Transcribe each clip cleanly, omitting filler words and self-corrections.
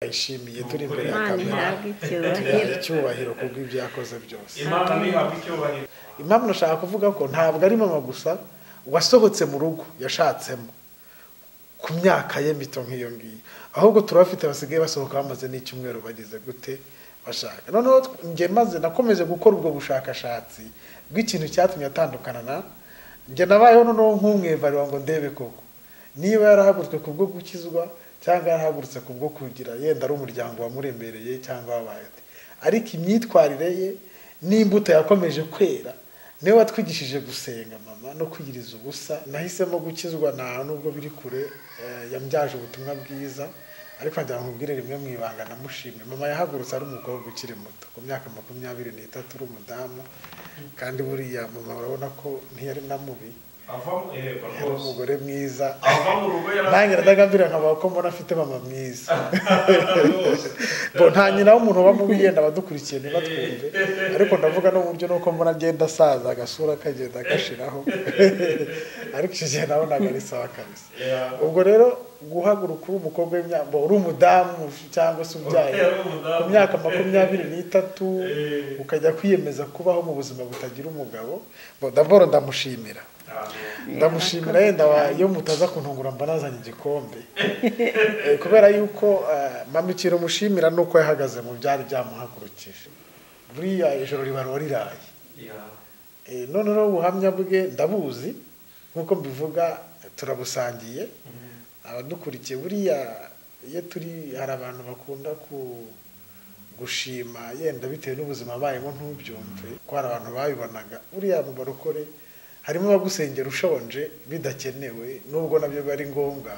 Turayishimiye, turi imbere ya Imana kamera, ihabwe icyubahiro. tuyihaye icyubahiro kubw'ibyo yakoze byose. Imana ntihabwe icyubahiro. Impamvu nashaka kuvuga ko ntabwo ari mama gusa wasohotse mu rugo yashatsemo ku myaka ye mito nk'iyo ngiyo, ahubwo turabafite basigaye basohoka bamaze n'icyumweru bageze gute bashaka. Noneho njye maze nakomeje gukora ubwo bushakashatsi bw'ikintu cyatumye atandukana na njye, nabayeho noneho nk'umwevarira ngo ndebe koko niba yarahagurutswe kubwo gukizwa cyangwa yarahagurutse kubwo kugira yenda ari umuryango wamuremereye cyangwa wabaye ute. Ariko imyitwarire ye n'imbuto yakomeje kwera niwe watwigishije gusenga mama no kwiyiriza ubusa. Nahisemo gukizwa nta nubwo biri kure, yambyaje ubutumwa bwiza. Ariko ngira ngo nkubwire rimwe mu ibanga namushimye. Mama yahagurutse ari umukobwa ukiri muto ku myaka 23, uri umudamu, kandi buriya mama urabona ko ntiyari na mubi, Avamo, yego yari rwose. umugore mwiza. Ava mu rugo yari Nanjye ndagambira nkabaho ko mbona afite mama mwiza. Bo nta nyina w'umuntu uba mubi, yenda abadukurikiye ntibatwumve, ariko ndavuga no mu buryo nuko mbona agenda asaza agasura kagenda gashiraho, ariko icyo gihe nabonaga ari sawa kabisa. Ubwo rero guhaguruka uri umukobwa w'imyaka, uri umudamu cyangwa se ubyaye Yari umudamu. ku myaka 23, ukajya kwiyemeza kubaho mu buzima butagira umugabo, bo d'abord ndamushimira. Amen. Ndamushimira, yenda iyo mutaza kuntungura mba nazanye igikombe. Kubera yuko mama ikintu mushimira nuko yahagaze mu byari byamuhagurukije. Buriya ijoro ribarwa riraye. None rero ubuhamya bwe ndabuzi nkuko mbivuga turabusangiye. Abadukurikiye buriya iyo turi hari abantu bakunda gushima yenda bitewe n'ubuzima bayemo ntubyumve ko hari abantu babibonaga. Buriya mu barokore harimo abagusengera ushonje bidakenewe, nubwo nabyo biba ari ngombwa.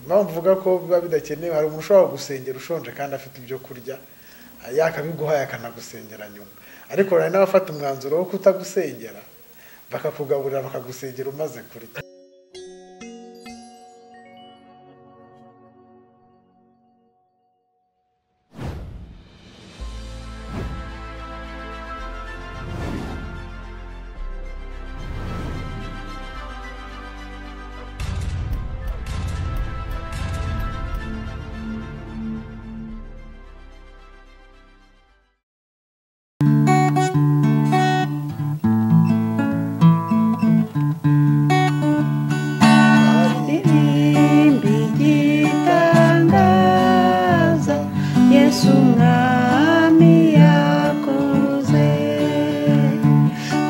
Impamvu mvuga ko biba bidakenewe, hari umuntu ushobora gusengera ushonje kandi afite ibyo kurya, yakabiguhaye akanagusengera nyuma. Ariko hari n'abafata umwanzuro wo kutagusengera bakakugaburira bakagusengera umaze kurya. Ndirimba igitangaza Yesu umwami yakoze,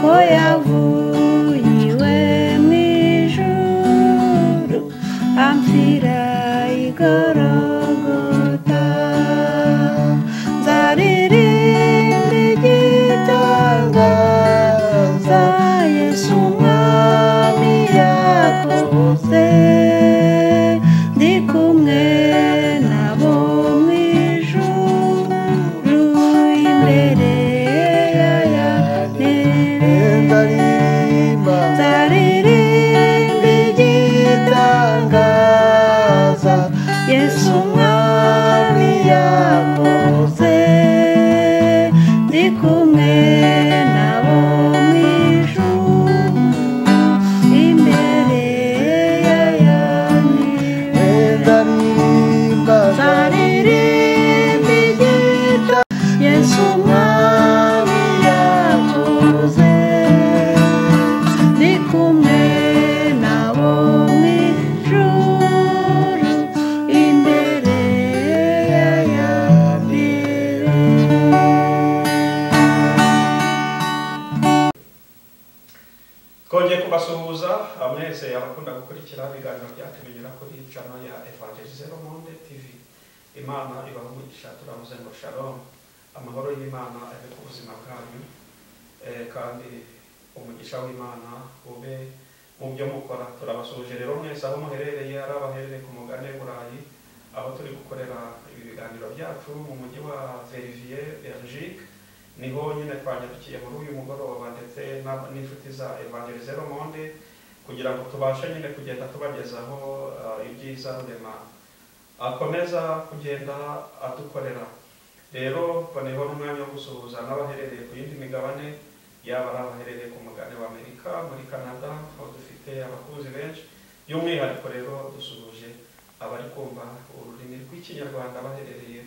ko yavuye iwe mu ijuru amfira i Golgotha. Nzaririmba igitangaza Yesu umwami yakoze, ndi kumwe nabo mu ijuru imbere ya ya ntebe. Ndaririmba, Nzaririmba igitangaza Yesu umwami yakoze, ndi kumwe nabo mu ijuru imbere ya ya ntebe. Ndaririmba, Nzaririmba igita Yesu umwami yakoze, ndi kumwe nabo mu ijuru imbere ya ya ntebe. Twongeye kubasuhuza mwese abakunda gukurikira ibiganiro byacu binyura kuri channel ya Evangelize Le Monde TV. Imana ibahe umugisha, turavuze ngo shalom, amahoro y'Imana abe ku buzima bwanyu, kandi umugisha w'Imana ube mu byo mukora. Turabasuhuje rero mwese aho muherereye, ari abaherereye ku mugabane w'Uburayi aho turi gukorera ibi biganiro byacu mu mujyi wa Verviers, Belgique, niho nyine twanyarukiye muri uyu mugoroba ndetse n'inshuti za Evangelize Le Monde kugira ngo tubashe nyine kugenda tubagezaho ibyiza Rurema akomeza kugenda adukorera. Rero mboneyeho n'umwanya wo gusuhuza n'abaherereye ku yindi migabane, yaba ari abaherereye ku mugabane wa Amerika, muri Canada, aho dufite abakunzi benshi. By'umwihariko rero dusuhuje abari kumva ururimi rw'Ikinyarwanda baherereye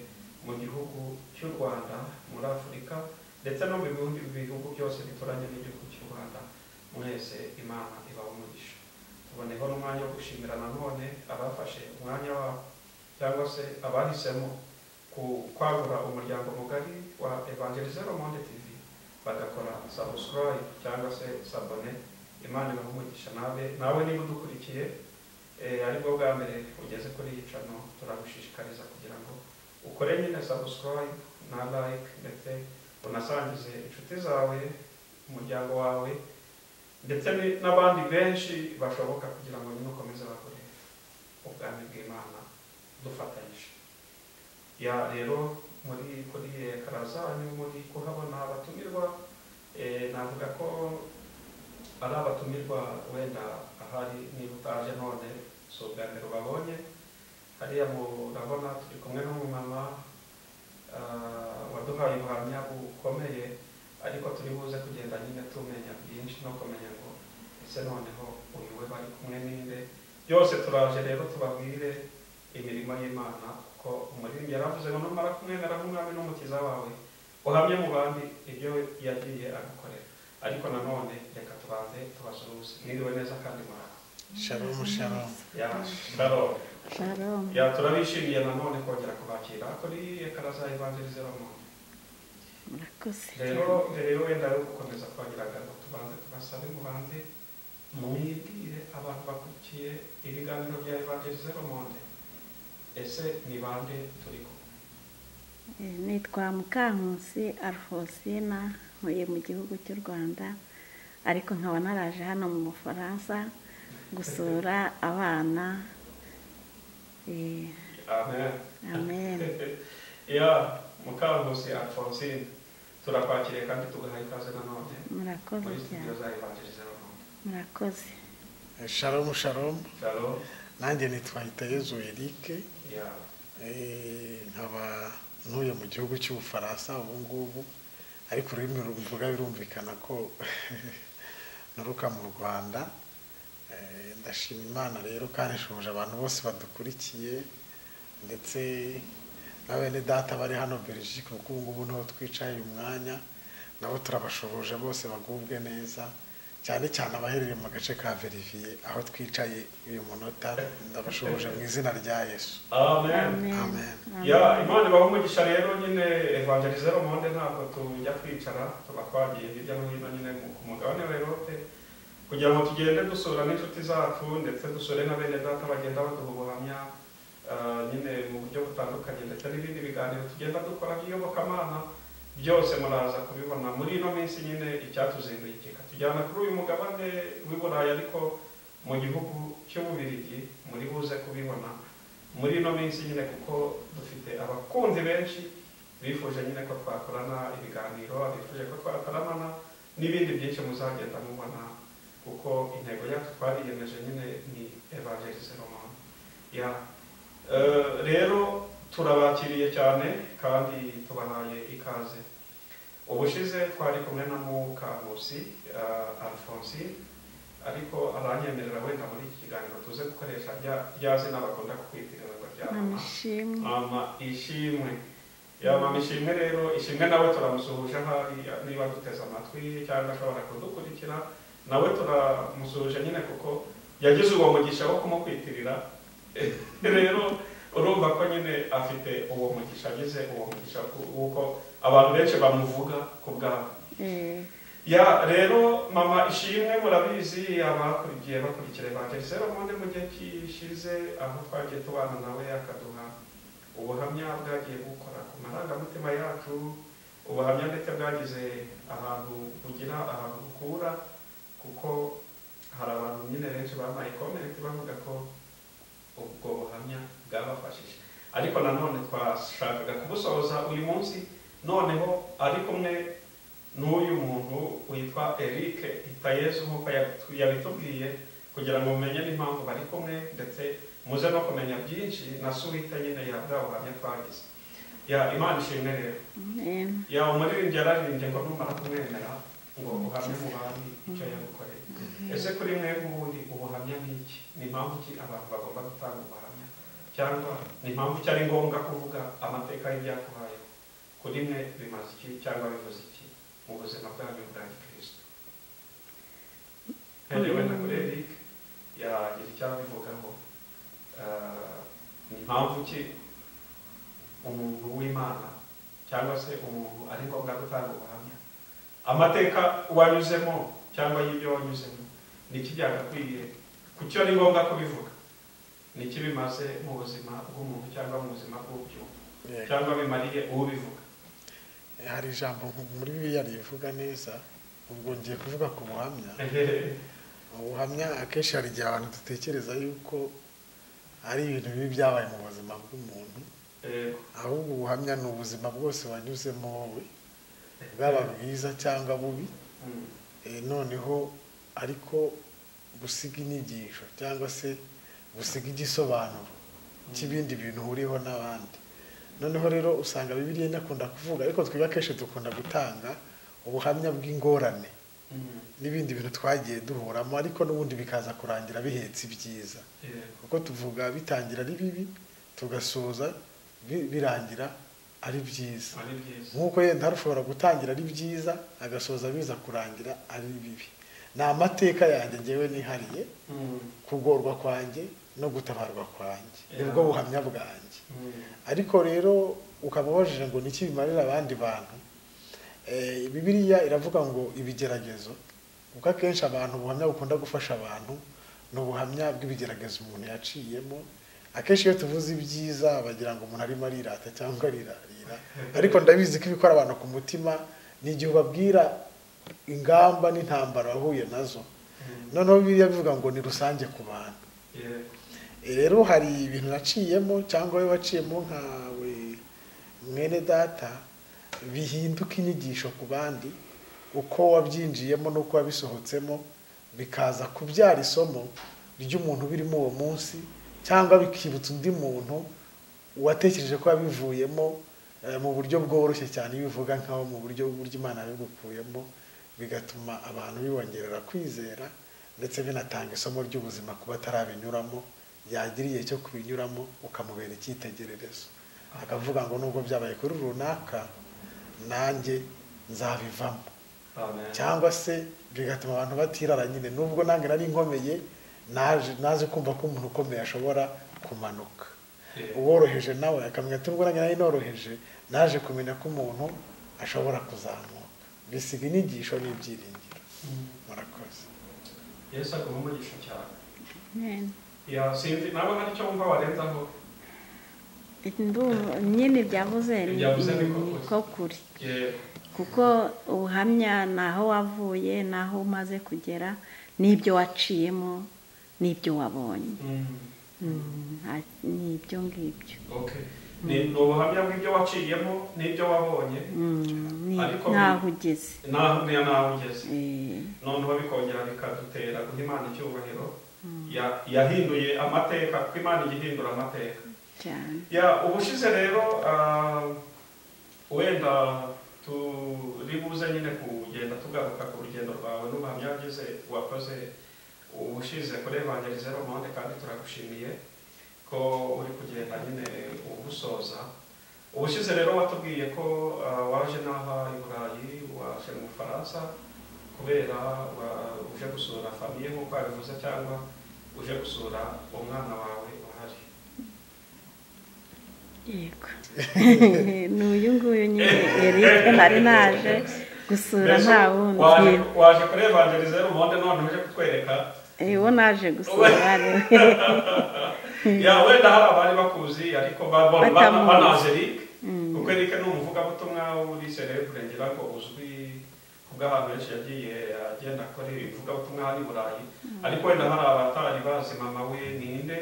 n'umwanya wo gushimira nanone abafashe umwanya wabo cyangwa se abahisemo kwagura umuryango mugari wa Evangelize Le Monde TV bagakora subscribe cyangwa se s'abonner. Imana ibahe umugisha. Nawe niba udukurikiye aribwo bwa mbere ugeze kuri iyi channel, turagushishikariza kugira ngo ukore nyine subscribe na like, ndetse unasangize inshuti zawe, umuryango wawe, ndetse n'abandi benshi bashoboka, kugira ngo nyine ukomeze bakore ubwami bw'Imana dufatanyije. Ya rero muri kuri ekara zanyu muri kuhabona abatumirwa, navuga ko ari abatumirwa wenda ahari niba utaje none si ubwa mbere ubabonye. Hariya murabona turi kumwe n'umumama waduhaye ubuhamya bukomeye, ariko turi buze kugenda nyine tumenya byinshi no kumenya ngo ese noneho uyu we bari kumwe ninde. Byose turaje rero tubabwire imirimo y'Imana, kuko umuririmbyi yaravuze ngo numara kumwemera nk'umwami n'umukiza wawe uhamye mu bandi ibyo yagiye agukorera. Ariko nanone reka tubanze tubasuhuze. Mwiriwe neza kandi muraho. Shalom, shalom. Ya shalom. Shalom. Ya turabishimiye nanone kongera kubakira kuri ekara za Evangelize Le Monde. Murakoze. Rero mbere yo wenda yo gukomeza twagiraga ngo tubanze tubasabe mubanze mwibwire abantu bakurikiye ibiganiro bya Evangelize Le Monde, ese ni bande turi kumwe? Nitwa Mukankusi Alphonsina, ntuye mu gihugu cy'u Rwanda, ariko nkaba naraje hano mu Bufaransa gusura abana. Amen. Amen. Ya Mukankusi Alphonsine, turakwakiriye kandi tugaha ikaze nanone Murakoze muri studio cyane. za Evangelize Le Monde. Murakoze. Shalom, shalom. Shalom. Nanjye nitwa Hitayezu Eric, Ya nkaba ntuye mu gihugu cy'Ubufaransa ubu ngubu, ariko ururimi mvuga birumvikana ko nturuka mu Rwanda. Ndashima Imana rero kandi nshuje abantu bose badukurikiye, ndetse na bene data bari hano Belgique, kuko ubu ngubu niho twicaye uyu mwanya, nabo turabashoboje bose bagubwe neza, cyane cyane abaherereye mu gace ka Verivier aho twicaye uyu munota, ndabashoboje mu izina rya Yesu. Amen. Amen. Ya Imana ibahe umugisha. Rero nyine Evangelize Le Monde ntabwo tujya twicara, tuba twagiye hirya no hino nyine ku mugabane wa Europe kugira ngo tugende dusura n'inshuti zacu, ndetse dusure na bene data bagenda baduha ubuhamya nyine mu buryo butandukanye, ndetse n'ibindi biganiro tugenda dukora by'iyobokamana byose muraza kubibona muri ino minsi. Nyine icyatuzinduye kikatujyana kuri uyu mugabane w'i Burayi, ariko mu gihugu cy'Ububiligi, muri buze kubibona muri ino minsi nyine, kuko dufite abakunzi benshi bifuje nyine ko twakorana ibiganiro, bifuje ko twataramana n'ibindi byinshi muzagenda mubona, kuko intego yacu twariyemeje nyine ni Evangelize Le Monde. Ya rero turabakiriye cyane kandi tubahaye ikaze. Ubushize twari kumwe na Mukankusi Alphonsine, ariko aranyemerera wenda muri iki kiganiro tuze gukoresha rya zina bakunda kukwitirira ngo rya Mama mama. Ishimwe. Mama Ishimwe. Ya mama Ishimwe rero, Ishimwe nawe turamusuhuje ahari niba duteze amatwi cyangwa ashobora kudukurikira, nawe turamusuhuje nyine kuko yagize uwo mugisha wo kumukwitirira. Rero urumva ko nyine afite uwo mugisha, agize uwo mugisha w'uko abantu benshi bamuvuga ku bwabo. Ya rero mama Ishimwe, murabizi abakurikiye bakurikira Evangelize Le Monde mu gihe kishize, aho twagiye tubana nawe akaduha ubuhamya bwagiye bukora ku marangamutima yacu, ubuhamya ndetse bwagize ahantu bugira ahantu bukura, kuko hari abantu nyine benshi bampaye comment bavuga ko ubwo buhamya bwabafashije. Ariko nanone twashakaga kubusoza uyu munsi noneho ari kumwe n'uyu muntu witwa Eric Hitayezu nk'uko yabitubwiye, kugira ngo mumenye n'impamvu bari kumwe, ndetse muze no kumenya byinshi na suite nyine ya bwa buhamya twagize. Ya Imana ishimwe rero. Amen. Ya umuririmbyi yararirimbye ngo numara kumwemera ngo uhamye mu bandi icyo yagukoreye. Ese kuri mwe ubundi ubuhamya ni iki? Ni impamvu ki abantu bagomba gutanga ubuhamya, cyangwa ni impamvu ki ari ngombwa kuvuga amateka y'ibyakubayeho? Kuri mwe bimaze iki cyangwa bivuze iki mu buzima bwanyu bwa gikristo? Mpereye wenda kuri Eric. yagira icyo abivugaho. Ni impamvu ki umuntu w'Imana cyangwa se umuntu ari ngombwa gutanga ubuhamya, amateka wanyuzemo cyangwa y'ibyo wanyuzemo, ni iki byagakwiye, kuki ari ngombwa kubivuga, ni iki bimaze mu buzima bw'umuntu cyangwa mu buzima bw'ubyumva cyangwa bimariye ubivuga? Hari ijambo muri Bibiliya rivuga neza, ubwo ngiye kuvuga ku buhamya. Ubuhamya akenshi hari igihe abantu dutekereza yuko ari ibintu bibi byabaye mu buzima bw'umuntu, ahubwo ubuhamya ni ubuzima bwose wanyuzemo wowe, bwaba bwiza cyangwa bubi, noneho ariko gusiga inyigisho cyangwa se gusiga igisobanuro cy'ibindi bintu uhuriyeho n'abandi. Noneho rero usanga Bibiliya inakunda kuvuga, ariko twebwe akenshi dukunda gutanga ubuhamya bw'ingorane n'ibindi bintu twagiye duhuramo, ariko n'ubundi bikaza kurangira bihetse ibyiza, kuko tuvuga bitangira ari bibi tugasoza birangira ari byiza. Nk'uko yenda ushobora gutangira ari byiza agasoza biza kurangira ari bibi. Ni amateka yanjye ngewe nihariye, kugorwa kwanjye no gutabarwa kwanjye, nibwo buhamya bwanjye. Ariko rero ukaba ubajije ngo niki bimarira abandi bantu, Bibiliya iravuga ngo ibigeragezo, kuko akenshi abantu ubuhamya bukunda gufasha abantu ni ubuhamya bw'ibigeragezo umuntu yaciyemo. Akenshi iyo tuvuze ibyiza bagira ngo umuntu arimo arirata cyangwa arirarira, ariko ndabizi ko ibikora abantu ku mutima ni igihe ubabwira ingamba n'intambara wahuye nazo. Noneho Bibiliya bivuga ngo ni rusange ku bantu. Rero hari ibintu naciyemo cyangwa we waciyemo nkawe mwene data, bihinduka inyigisho ku bandi, uko wabyinjiyemo n'uko wabisohotsemo bikaza kubyara isomo ry'umuntu birimo uwo munsi, cyangwa bikibutsa undi muntu watekereje ko yabivuyemo mu buryo bworoshye cyane, bivuga nkaho mu buryo Imana yabigukuyemo, bigatuma abantu bibongerera kwizera, ndetse binatanga isomo ry'ubuzima kuba atarabinyuramo, yagira igihe cyo kubinyuramo ukamubera icyitegererezo, akavuga ngo nubwo byabaye kuri runaka nanjye nzabivamo. Cyangwa se bigatuma abantu batirara nyine, nubwo nanjye nari nkomeye naje kumva ko umuntu ukomeye ashobora kumanuka, uworoheje nawe akamenya ati nubwo nanjye nari noroheje naje kumenya ko umuntu ashobora kuzamuka. Bisiga inyigisho n'ibyiringiro. Murakoze. Yesu aguhe umugisha cyane. Amen. Ya sinzi nawe hari icyo wumva warenzaho? Nyine byavuze niko kuri, kuko ubuhamya naho wavuye naho umaze kugera n'ibyo waciyemo n'ibyo wabonye, n'ibyo ngibyo. Okay, ni ubuhamya bw'ibyo waciyemo n'ibyo wabonye, ariko naho ugeze, naho ugeze, noneho bikongera bikadutera guha Imana icyubahiro. Yahinduye amateka, kuko Imana igihindura amateka cyane. Ya ubushize rero wenda turibuze nyine kugenda tugaruka ku rugendo rwawe n'ubuhamya wagize wakoze ubushize kuri Evangelize Le Monde, kandi turagushimiye ko uri kugenda nyine ubusoza. Ubushize rero watubwiye ko waje n'aha i Burayi, waje mu Bufaransa kubera uje gusura famiye nk'uko wabivuze, cyangwa uje gusura umwana wawe uhari. Yego, n'uyu nguyu nyine Eric nari naje gusura, nta wundi. Waje kuri Evangelize Le Monde none uje kutwereka? Uwo naje gusura. Ya wenda hari abari bakuzi ariko banazi Eric, kuko Eric ni umuvugabutumwa uri celebre, ngira ngo uzwi kubw'ahantu benshi yagiye agenda akora ivugabutumwa hano i Burayi, ariko wenda hari abatari bazi mama we ninde,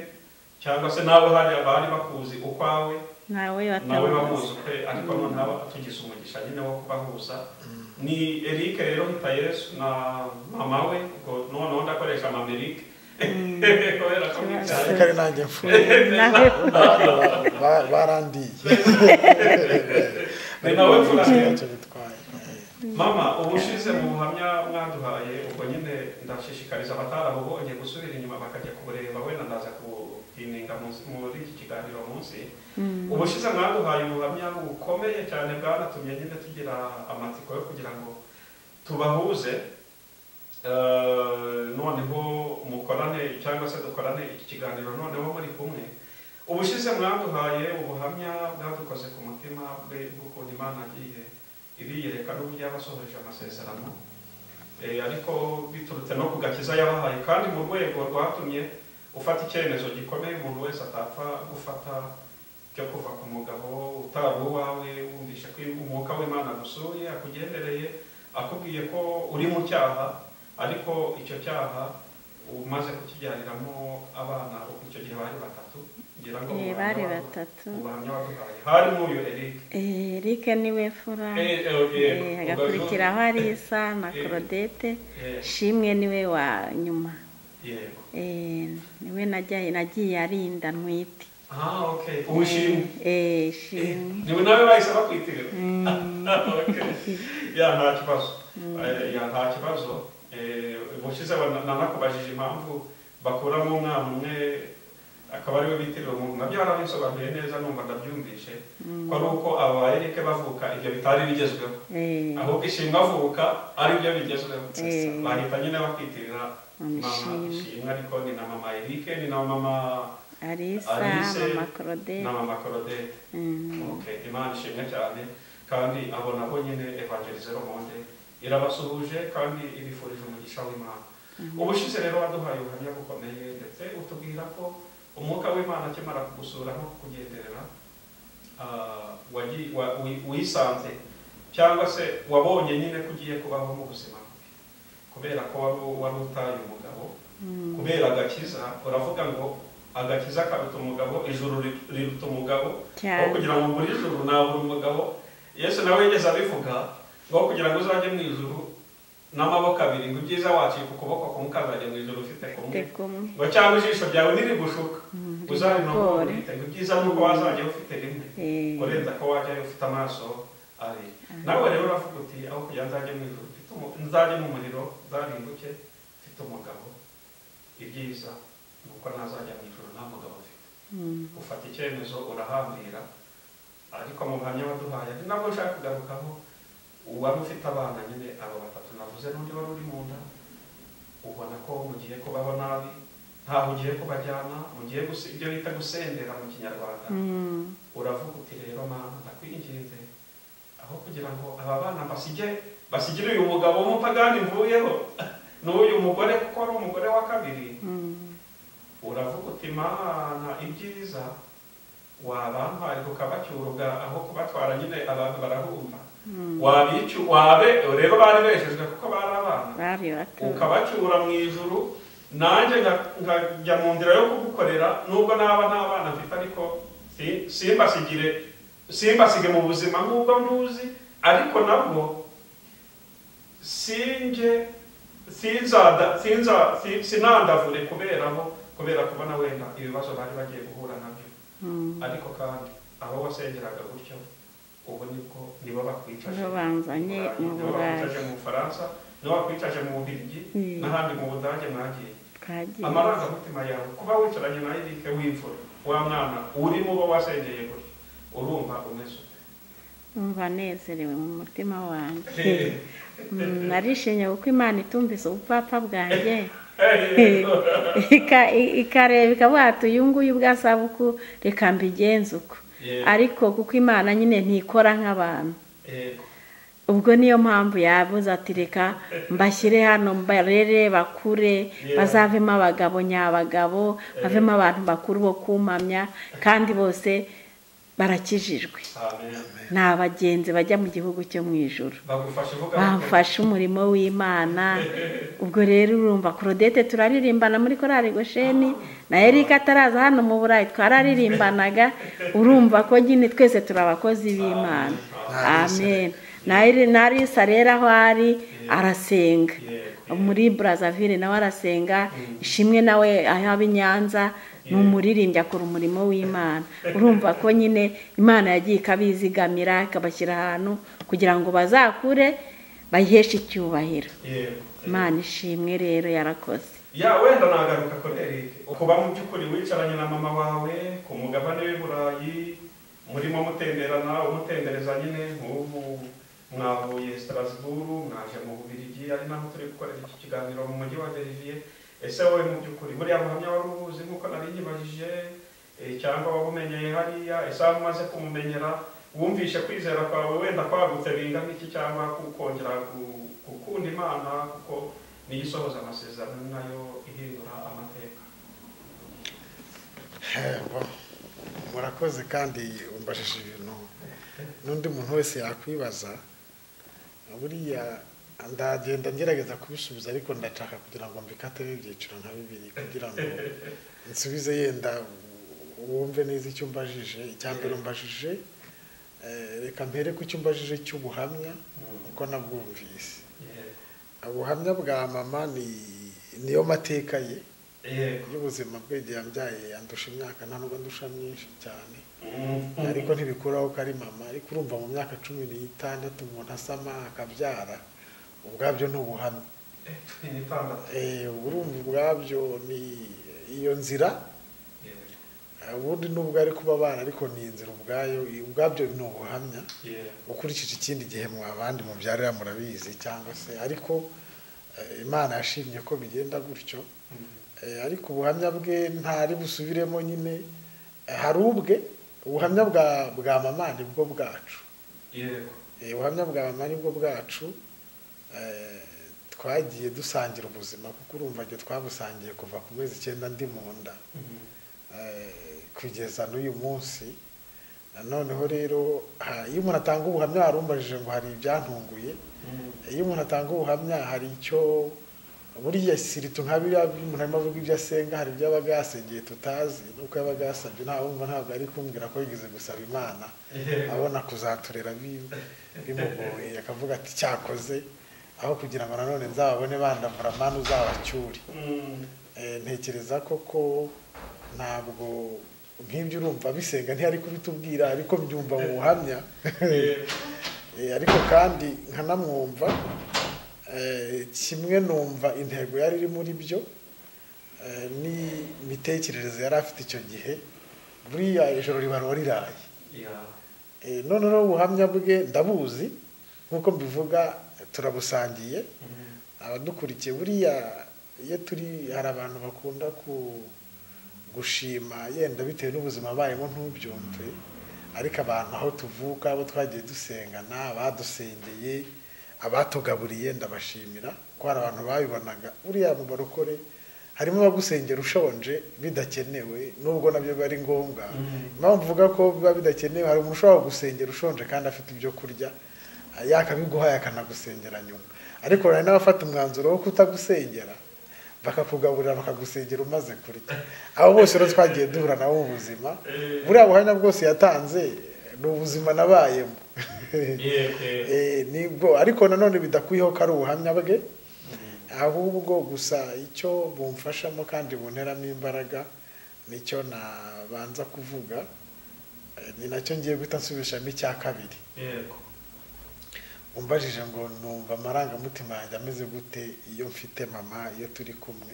cyangwa se nawe hari abari bakuzi ukwawe nawe bamuzi ukwe, ariko noneho tugize umugisha nyine wo kubahuza. Ni Eric rero Hitayesu na mama we, ubwo noneho ndakoresha mama Eric kubera ko ariko ari nanjye mfuye barandiye. Ni nawe mfura. Mama, ubushize mu buhamya mwaduhaye, ubwo nyine ndashishikariza abatarabubonye gusubira inyuma bakajya kubureba, wenda ndaza kupininga muri iki kiganiro munsi. Ubushize mwaduhaye ubuhamya bukomeye cyane bwanatumye nyine tugira amatsiko yo kugira ngo tubahuze. Noneho mukorane cyangwa se dukorane iki kiganiro noneho muri kumwe. Ubushize mwaduhaye ubuhamya bwadukoze ku mutima bw'ukuntu Imana agiye ibiyereka n'uburyo yabasohoje amasezerano, ariko biturutse no ku gakiza yabahaye, kandi mu rwego rwatumye ufata icyemezo gikomeye umuntu wese atapfa gufata cyo kuva ku mugabo utari uwawe, wumvishe ko umwuka w'Imana agusuye, akugendereye, akubwiye ko uri mu cyaha, ariko icyo cyaha umaze kukibyariramo abana. Icyo gihe bari batatu, ngira ngo bari batatu. Ubuhamya waduhaye harimo uyu Eric. Eric niwe fura, agakurikiraho Alisa na Claudette. Shimwe niwe wa nyuma. Yego. Niwe nagiye arinda ntwite. Okay. Ushimwe. Shimwe. Niwe nawe bahise bakwitirira. Okay. Ya nta kibazo. Ya nta kibazo. Ubushize nanakubajije impamvu bakuramo umwana umwe akaba ariwe bitirira umuntu, nabyo yarabisobanuye neza numva ndabyumvishe ko ari uko aba Eric bavuka ibyo bitari bigezweho, ahubwo Ishimwe avuka ari byo bigezweho, bahita nyine bakwitirira mama Ishimwe, ariko ni na mama Eric, ni na mama Alisa, mama Claudette, na mama Claudette. Okay, Imana ishimwe cyane, kandi abo nabo nyine Evangelize le Monde irabasuhuje kandi ibifurije umugisha w'Imana. Ubushize rero waduhaye ubuhamya bukomeye, ndetse utubwira ko umwuka w'Imana akimara kugusura no kukugenderera, wisanze cyangwa se wabonye nyine ko ugiye kubaho mu buzima bubi kubera ko wari utaye umugabo, kubera agakiza. Uravuga ngo agakiza karuta umugabo, ijuru riruta umugabo, aho kugira ngo mbure ijuru nabura umugabo. Yesu nawe yigeze abivuga ngo kugira ngo uzajye mu ijuru n'amaboko abiri, ngo ibyiza wacika ukuboko kumwe ukazajya mu ijuru ufite kumwe, ngo cyangwa ijisho ryawe ntirigushuka uzabinogore, ngo ibyiza nuko wazajya ufite rimwe kurenza ko wajyayo ufite amaso abiri. Nawe rero uravuga uti aho kugira nzajye mu ijuru nzajye mu muriro nzarimbuke mfite umugabo, ibyiza nuko ntazajya mu ijuru nta mugabo mfite. Ufata icyemezo urahambira, ariko mu buhamya waduhaye ari nabwo nshaka kugarukaho, uwari ufite abana nyine abo batatu navuze n'undi wari uri mu nda, ubona ko mugiye kubaho nabi, ntaho ugiye kubajyana, mugiye ibyo bita gusendera mu Kinyarwanda. Uravuga uti rero Mana ndakwinginze, aho kugira ngo aba bana basigire uyu mugabo w'umupagani mvuyeho n'uyu mugore kuko ari umugore wa kabiri, uravuga uti Mana ibyiza wabampaye ukabacyura aho kubatwara nyine abantu barahumva, wabe rero bari beshejwe kuko bari abana, ukabacyura mu ijuru, nanjye nkajya mu nzira yo kugukorera nubwo naba nta bana mfite, ariko simbasige mu buzima nk'ubwo ntuzi, ariko nabwo sinandavure kubera kubona wenda ibibazo bari bagiye guhura nabyo. Ariko kandi abo wasengeraga gutyo ubu nibwo nibo bakwicaje mu Bufaransa, nibo bakwicaje mu Bubiligi n'ahandi mu Budage mwagiye. Amarangamutima yawe kuba wicaranye na Eric w'imfura wa mwana uri mu bo wasengeye gutyo, urumva umeze ute? Numva nezerewe mu mutima wanjye. Narishimye kuko Imana itumvise ubupfapfa bwanjye, ikareba ikavuga ati uyu nguyu bwasabuku reka mbigenze uko, ariko kuko Imana nyine ntikora nk'abantu, ubwo niyo mpamvu yavuze ati reka mbashyire hano mbarere bakure, bazavemo abagabo nyabagabo, bavemo abantu bakuru bo kumamya, kandi bose barakijijwe, ni abagenzi bajya mu gihugu cyo mu ijuru, bamfashe umurimo w'Imana. Ubwo rero urumva Claudette turaririmbana muri korali Gosheni, na Eric ataraza hano mu Burayi twararirimbanaga, urumva ko nyine twese turi abakozi b'Imana. Amen. Na Alisa rero aho ari arasenga muri Brazzaville, nawe arasenga. Ishimwe nawe aho aba i Nyanza ni umuririmbyi, akora umurimo w'Imana. Urumva ko nyine Imana yagiye ikabizigamira ikabashyira ahantu kugira ngo bazakure bayiheshe icyubahiro. Imana ishimwe rero yarakoze. Ya wenda nagaruka kuri Eric, kuba mu by'ukuri wicaranye na mama wawe ku mugabane w'i Burayi, murimo mutemberana, umutembereza nyine nk'ubu Mwavuye Strasbourg mwaje mu Bubiligi, ari naho turi gukorera iki kiganiro mu mujyi wa Verviers. Ese wowe mu by'ukuri buriya buhamya wari ubuzi nk'uko nari nkibajije, cyangwa wabumenyeye hariya? Ese aho umaze kumumenyera wumvishe kwizera kwawe wenda kwagutse bingana iki, cyangwa kukongera gukunda Imana kuko niyo isohoza amasezerano nayo ihindura amateka? Murakoze, kandi umbajije ibintu n'undi muntu wese yakwibaza. Buriya ndagenda ngerageza kubisubiza, ariko ndashaka kugira ngo mbikatemo ibyiciro nka bibiri kugira ngo nsubize yenda wumve neza icyo umbajije. Icya mbere umbajije, reka mpere ku cyo umbajije cy'ubuhamya uko nabwumvise. Ubuhamya bwa mama niyo mateka ye y'ubuzima bwe. Igihe yambyaye andusha imyaka, nta nubwo andusha myinshi cyane, ariko ntibikuraho ko ari mama. Ariko urumva mu myaka 16 umuntu asama akabyara, ubwabyo ni ubuhamya. Urumva ubwabyo ni iyo nzira, ubundi nubwo ari kuba abana, ariko ni inzira ubwayo, ubwabyo ni ubuhamya. Ukurikije ikindi gihe mu abandi mubyarira murabizi cyangwa se, ariko Imana yashimye ko bigenda gutyo. Ariko ubuhamya bwe ntari busubiremo nyine, hari ubwe ubuhamya bwa mama nibwo bwacu. Ubuhamya bwa mama nibwo bwacu. Twagiye dusangira ubuzima, kuko urumva igihe twabusangiye kuva ku mezi 9 ndi mu nda kugeza n'uyu munsi. Noneho rero iyo umuntu atanga ubuhamya, warumbajije ngo hari ibyantunguye. Iyo umuntu atanga ubuhamya hari icyo buriya siritu nka biriya umuntu arimo avuga ibyo asenga, hari ibyo yabaga yasengeye tutazi, nuko yabaga yasabye ntawumva, ntabwo ari kumbwira ko yigeze gusaba Imana abona kuzaturera bimugoye, akavuga ati cyakoze aho kugira ngo nanone nzababone bandavura Mana uzabacyure. Ntekereza koko ntabwo nk'ibyo urumva bisenga ntiyari kubitubwira, ariko mbyumva mu buhamya. Ariko kandi nkanamwumva kimwe, numva intego yari iri muri byo n'imitekerereze yari afite icyo gihe. Buriya ijoro riba riraye. Noneho ubuhamya bwe ndabuzi nk'uko mbivuga, turabusangiye abadukurikiye. Buriya iyo turi hari abantu bakunda gushima yenda bitewe n'ubuzima bayemo ntubyumve, ariko abantu aho tuvuka, abo twagiye dusengana, abadusengeye, abatugaburiye, ndabashimira ko hari abantu babibonaga. Buriya mu barokore harimo abagusengera ushonje bidakenewe, nubwo nabyo biba ari ngombwa. Impamvu mvuga ko biba bidakenewe, hari umuntu ushobora gusengera ushonje kandi afite ibyo kurya, yakabiguhaye akanagusengera nyuma. Ariko hari n'abafata umwanzuro wo kutagusengera, bakakugaburira bakagusengera umaze kurya. Abo bose rero twagiye duhura nabo mu buzima. Buriya buhamya bwose yatanze ni ubuzima nabayemo. Nibwo, ariko nanone bidakwiyeho ko ari ubuhamya bwe, ahubwo gusa icyo bumfashamo kandi bunteramo imbaraga nicyo nabanza kuvuga, ni nacyo ngiye guhita nsubishamo icya kabiri. Umbajije ngo numva amarangamutima yanjye ameze gute iyo mfite mama, iyo turi kumwe.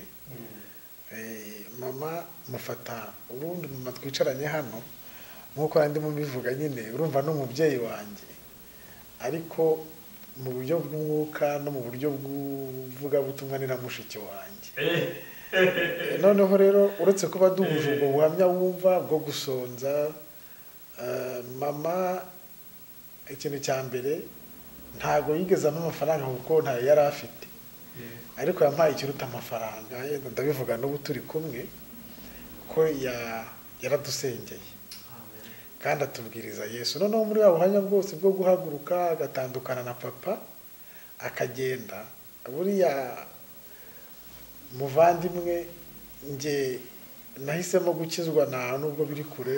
Mama mufata, ubundi mama twicaranye hano nk'uko andi mubivuga nyine, urumva n'umubyeyi wanjye, ariko mu buryo bw'umwuka no mu buryo bw'uvugabutumwa ni na mushiki wanjye. Noneho rero uretse kuba duhuje ubwo buhamya wumva bwo gusonza, mama ikintu cya mbere ntago yigeze ampa amafaranga kuko ntayo yari afite, ariko yampaye ikiruta amafaranga, ndabivuga n'ubu turi kumwe, ko yaradusengeye kandi atubwiriza Yesu. Noneho muri wa buhamya bwose bwo guhaguruka agatandukana na papa akagenda, buriya muvandimwe nge nahisemo gukizwa na nubwo biri kure,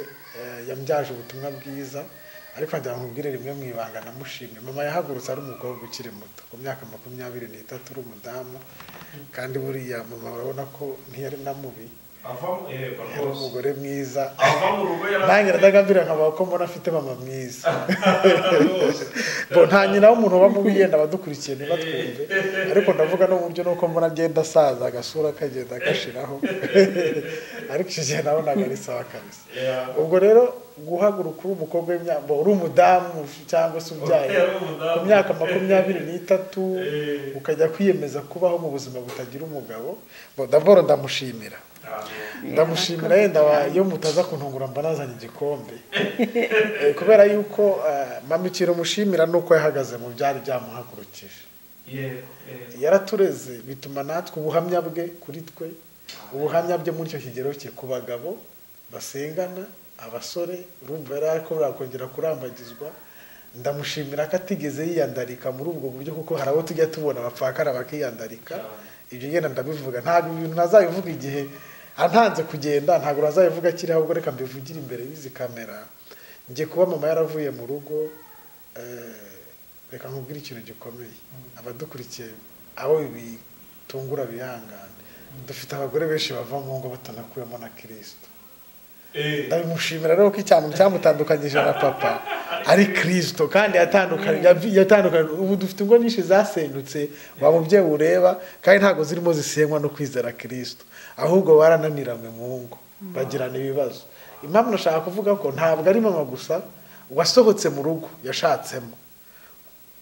yambyaje ubutumwa bwiza. Ariko ngira nkubwire rimwe mu ibanga namushimye. Mama yahagurutse ari umukobwa ukiri muto ku myaka 23, uri umudamu, kandi buriya mama urabona ko ntiyari na mubi, yari umugore mwiza. Nanjye ndagambira nkaba ko mbona afite mama mwiza. Bo nta nyina w'umuntu uba mubi, yenda abadukurikiye ntibatwumve, ariko ndavuga no mu buryo nuko mbona agenda asaza agasura kagenda gashiraho. Ariko icyo gihe nabonaga ari sawa kabisa. Ubwo rero guhaguruka uri umukobwa w'imyaka, uri umudamu cyangwa se ubyaye ku myaka 23 ukajya kwiyemeza kubaho mu buzima butagira umugabo, d'abord ndamushimira. Ndamushimira yenda iyo mutaza kuntungura mba nazanye igikombe. Kubera yuko mama ikintu mushimira nuko yahagaze mu byari byamuhagurukije. Yaratureze bituma natwe ubuhamya bwe kuri twe, ubuhamya bwe muri icyo kigero cye ku bagabo basengana, abasore, urumva yari ariko burakongera kurambagizwa. Ndamushimira ko atigeze yiyandarika muri ubwo buryo, kuko hari abo tujya tubona bapfakara bakiyandarika. Ibyo ngenda ndabivuga, ntabwo ibintu ntazabivuga igihe antanze kugenda, ntabwo nazabivuga akiri, ahubwo reka mbivugire imbere y'izi kamera. Njye kuba mama yaravuye mu rugo, reka nkubwire ikintu gikomeye, abadukurikiye abo bitungura bihangane. Dufite abagore benshi bava mu ngo batanakuyemo na Kristo. Ndabimushimira rero ko icyamuntu cyamutandukanyije na papa ari Kristo, kandi yatandukanye. Ubu dufite ingo nyinshi zasenyutse wa mubyeyi ureba, kandi ntabwo zirimo zisenywa no kwizera Kristo, ahubwo barananiranywe mu ngo bagirana ibibazo. Impamvu nashaka kuvuga ko ntabwo ari mama gusa wasohotse mu rugo yashatsemo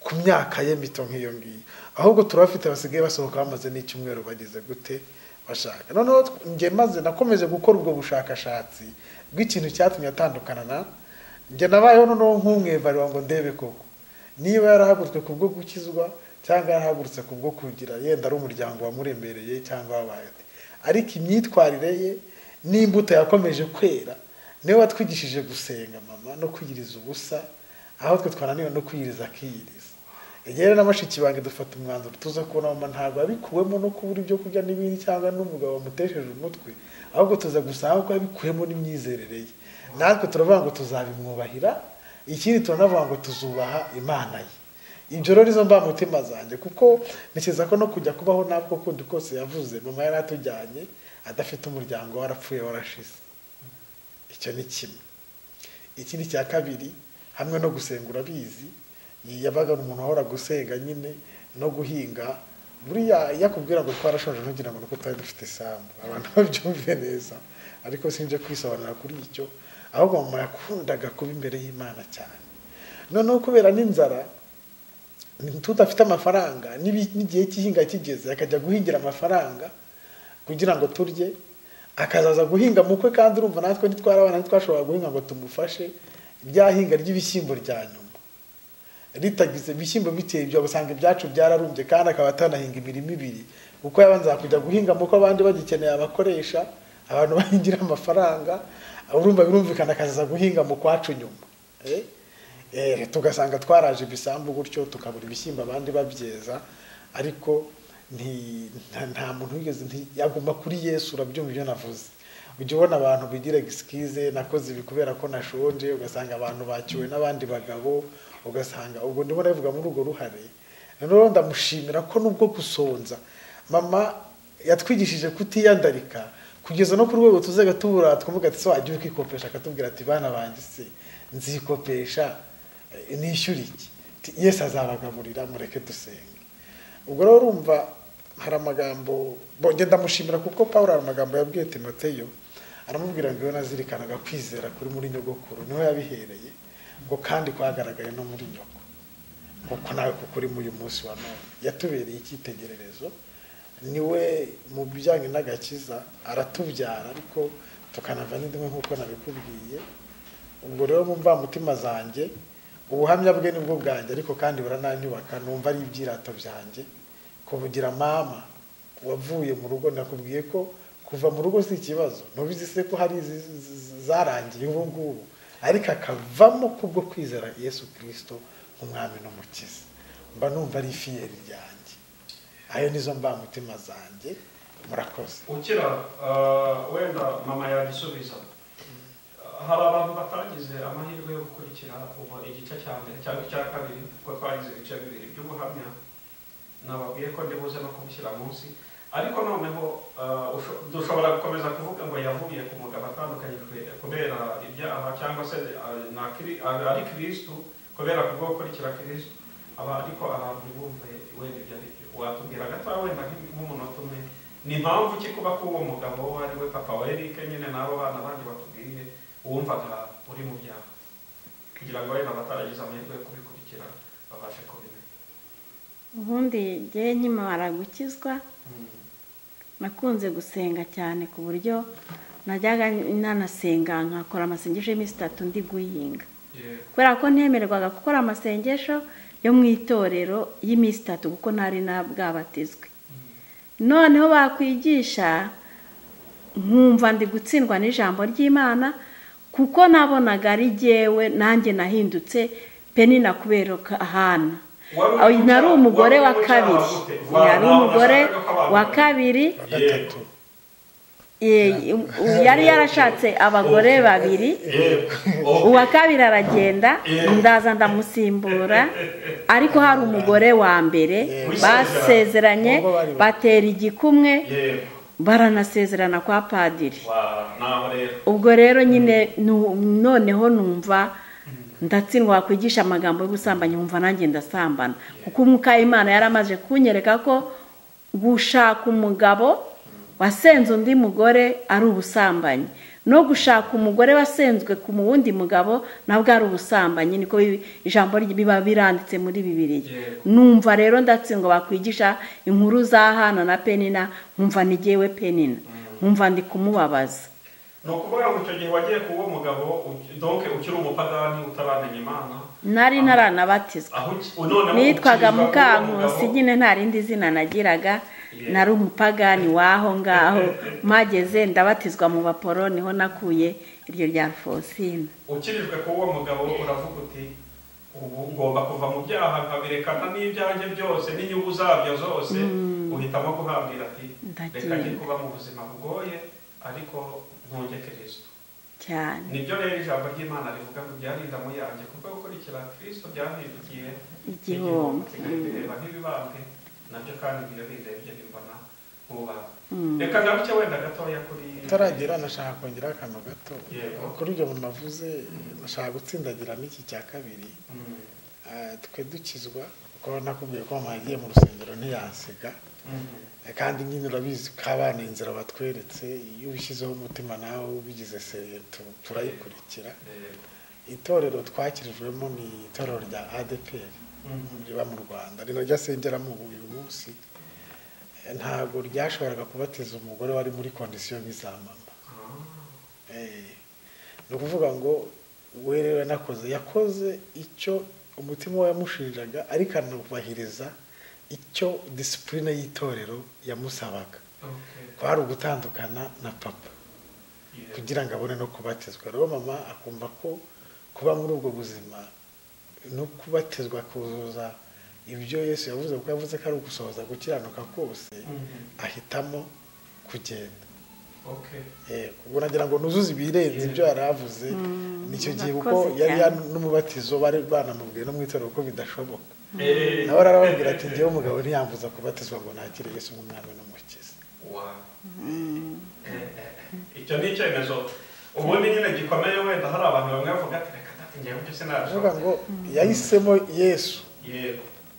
ku myaka ye mito nk'iyo ngiyo, ahubwo turabafite basigaye basohoka bamaze n'icyumweru bageze gute bashaka. Noneho njye maze nakomeje gukora ubwo bushakashatsi bw'ikintu cyatumye atandukana na njye, nabayeho noneho nk'umwevarira ngo ndebe koko niba yarahagurutswe kubwo gukizwa cyangwa yarahagurutse kubwo kugira yenda ari umuryango wamuremereye cyangwa wabaye ati, ariko imyitwarire ye n'imbuto yakomeje kwera niwe watwigishije gusenga mama no kwiyiriza ubusa, aho twe twananiwe no kwiyiriza akiyiriza. Rero na bashiki banjye dufata umwanzuro tuza kubona mama ntabwo abikuwemo no kubura ibyo kurya n'ibindi cyangwa n'umugabo wamutesheje umutwe, ahubwo tuza gusanga ko abikuwemo n'imyizerere ye. Natwe turavuga ngo tuzabimwubahira, ikindi turanavuga ngo tuzubaha Imana ye. Ibyo rero nizo mbamutima zanjye, kuko ntekereza ko no kujya kubaho nabwo kundi kose yavuze mama yaratujyanye adafite umuryango, warapfuye warashize. Icyo ni kimwe. Ikindi cya kabiri, hamwe no gusenga urabizi, yabaga umuntu ahora gusenga nyine no guhinga. Buriya yakubwira ngo twarashonje ntugira ngo nuko twari dufite isambu, abantu babyumve neza, ariko sinje kwisobanura kuri icyo, ahubwo mama yakundaga kuba imbere y'Imana cyane. Noneho kubera n'inzara tudafite amafaranga, n'igihe cy'ihinga kigeze akajya guhingira amafaranga kugira ngo turye, akazaza guhinga mukwe, kandi urumva natwe ntitwarabana ntitwashobora guhinga ngo tumufashe. Ryahinga ry'ibishyimbo rya nyuma ritagize ibishyimbo biteye ibyo, usanga ibyacu byararumbye, kandi akaba atanahinga imirimo ibiri, kuko yabanza kujya guhinga muko abandi bagikeneye abakoresha, abantu bahingira amafaranga, urumva birumvikana akazaza guhinga mu kwacu nyuma. Tugasanga twaraje ibisambu gutyo, tukabura ibishyimbo abandi babyeza, ariko nta muntu wigeze yaguma kuri Yesu. Urabyumva ibyo navuze. Ujya ubona abantu bigira excuse, nakoze ibi kubera ko nashonje, ugasanga abantu bakiwe n'abandi bagabo, ugasanga ubwo ndimo ndavuga muri urwo ruhare. Noneho ndamushimira ko nubwo gusonza mama yatwigishije kutiyandarika kugeza no ku rwego tuzaga tubura twamuga ati so wajya ukikopesha, akatubwira ati bana banjye se nzikopesha nishyura iki, Yesu azabagaburira mureke dusenge. Ubwo rero urumva hari amagambo bonge ndamushimira, kuko Paulo hari amagambo yabwiye Timoteyo aramubwira ngo iyo nazirikanaga kwizera kuri muri nyogokuru niho yabihereye, ngo kandi kwagaragaye no muri nyoko, kuko nawe kuko uri muri uyu munsi wa none yatubereye icyitegererezo. Niwe mu bijyanye n'agakiza aratubyara, ariko tukanava n'indimwe nk'uko nabikubwiye. Ubwo rero mu mvamutima zanjye ubuhamya bwe nibwo bwanjye, ariko kandi burananyubaka, numva ari ibyirato byanjye kuvugira mama wavuye mu rugo. Nakubwiye ko kuva mu rugo si ikibazo, ntubizi se ko hari zarangiye ubu ngubu, ariko akavamo kubwo kwizera Yesu Kristo nk'umwami n'umukiza. Mba numva ari fiyeri ryanjye. Ayo nizo mbamutima zanjye. Murakoze. Ukira wenda mama yagisubiza. Hari abantu batagize amahirwe yo gukurikira ubu igice cya mbere cyangwa icya kabiri, kuko twagize ibice bibiri by'ubuhamya, nababwiye ko ndibuze no kubishyira munsi, ariko noneho dushobora gukomeza kuvuga ngo yavuye ku mugabo atandukanyijwe kubera ibyaha cyangwa se ari Kristo, kubera kubwo gukurikira Kristo, aba ariko abantu bumve wenda ibyo ari byo. Watubwira gato wenda nk'umunota umwe Ni impamvu ki kuba ko uwo mugabo ari we papa wa Eric nyine n'abo bana bandi batubwiye wumvaga uri mu byaha, kugira ngo wenda abataragize amahirwe yo kubikurikira babashe kubimenya? Ubundi njye nkimara gukizwa nakunze gusenga cyane, ku buryo najyaga nanasenga nkakora amasengesho y'iminsi 3 ndi guhinga, kubera ko ntemererwaga gukora amasengesho yo mu itorero y'iminsi 3 kuko ntari nabwabatizwe. Noneho bakwigisha nkumva ndi gutsindwa n'ijambo ry'Imana, kuko nabonaga ari jyewe nanjye nahindutse Penina kubera Hana. Nari umugore wa kabiri, yari umugore wa kabiri, yari yarashatse abagore babiri, uwa kabiri aragenda ndaza ndamusimbura, ariko hari umugore wa mbere basezeranye batera igikumwe baranasezerana kwa padiri. Ubwo rero nyine noneho numva ndatsindwa kwigisha amagambo y'ubusambanyi, nkumva nanjye ndasambana, kuko umwuka w'Imana yaramaze kunyereka ko gushaka umugabo wasenze undi mugore ari ubusambanyi, no gushaka umugore wasenzwe ku wundi mugabo nabwo ari ubusambanyi, niko ijambo biba biranditse muri Bibiliya. Numva rero ndatsindwa bakwigisha inkuru za Hana na Penina, nkumva ni jyewe Penina, nkumva ndi kumubabaza. Ni ukuvuga ngo icyo gihe wagiye ku uwo mugabo donc ukiri umupagani utaramenya Imana? Nari ntaranabatizwa, nitwaga Mukankusi nyine, nta rindi zina nagiraga, nari umupagani waho ngaho. Mpageze ndabatizwa mu baporo, niho nakuye iryo rya Alphonsine. Ukirijwe ku uwo mugabo uravuga uti ubu ngomba kuva mu byaha nkabirekana n'ibyanjye byose n'inyungu zabyo zose, uhitamo guhambira ati reka njye kuba mu buzima bugoye ariko nkunge Kristo cyane. Nibyo rero ijambo ry'Imana rivuga ngo byarinda mu yanjye kubwo gukurikira Kristo byahindukiye igihombo, bireba nk'ibibambwe nabyo kandi biyo bindebye bimbona nk'ubambwe. Reka ngaruke wenda gatoya kuri utaragera, nashaka kongera akantu gato kuri ibyo mumavuze, nashaka gutsindagira n'iki cya kabiri. Twe dukizwa kuko nakubwiye ko mama yagiye mu rusengero ntiyansiga, kandi nyine urabizi ko abana inzira batweretse, iyo ubishyizeho umutima nawe ubigize seriye turayikurikira. Itorero twakirijwemo ni itorero rya ADPR riba mu Rwanda, rino ryasengeramo uyu munsi. Ntabwo ryashoboraga kubatiza umugore wari muri kondisiyo nk'iza mama. Ni ukuvuga ngo we rero yakoze icyo umutima we yamushinjaga, ariko anubahiriza icyo disipurine y'itorero yamusabaga, kwari ugutandukana na papa kugira ngo abone no kubatizwa. Rero mama akumva ko kuba muri ubwo buzima no kubatizwa kuzuza ibyo Yesu yavuze, kuko yavuze ko ari ugusohoza gukiranuka kose, ahitamo kugenda. Ubwo nagira ngo nuzuze ibirenze ibyo yaravuze nicyo gihe, kuko yari n'umubatizo bari banamubwiye no mu itorero ko bidashoboka. Nawe arababwira ati njyewe umugabo ntiyambuza kubatizwa ngo nakire Yesu nk'umwami n'umukiza. Icyo ni icyemezo ubundi nyine gikomeye. Wenda hari abantu bamwe bavuga ati reka dati njyewe ibyo sinabishobora. Ngo yahisemo Yesu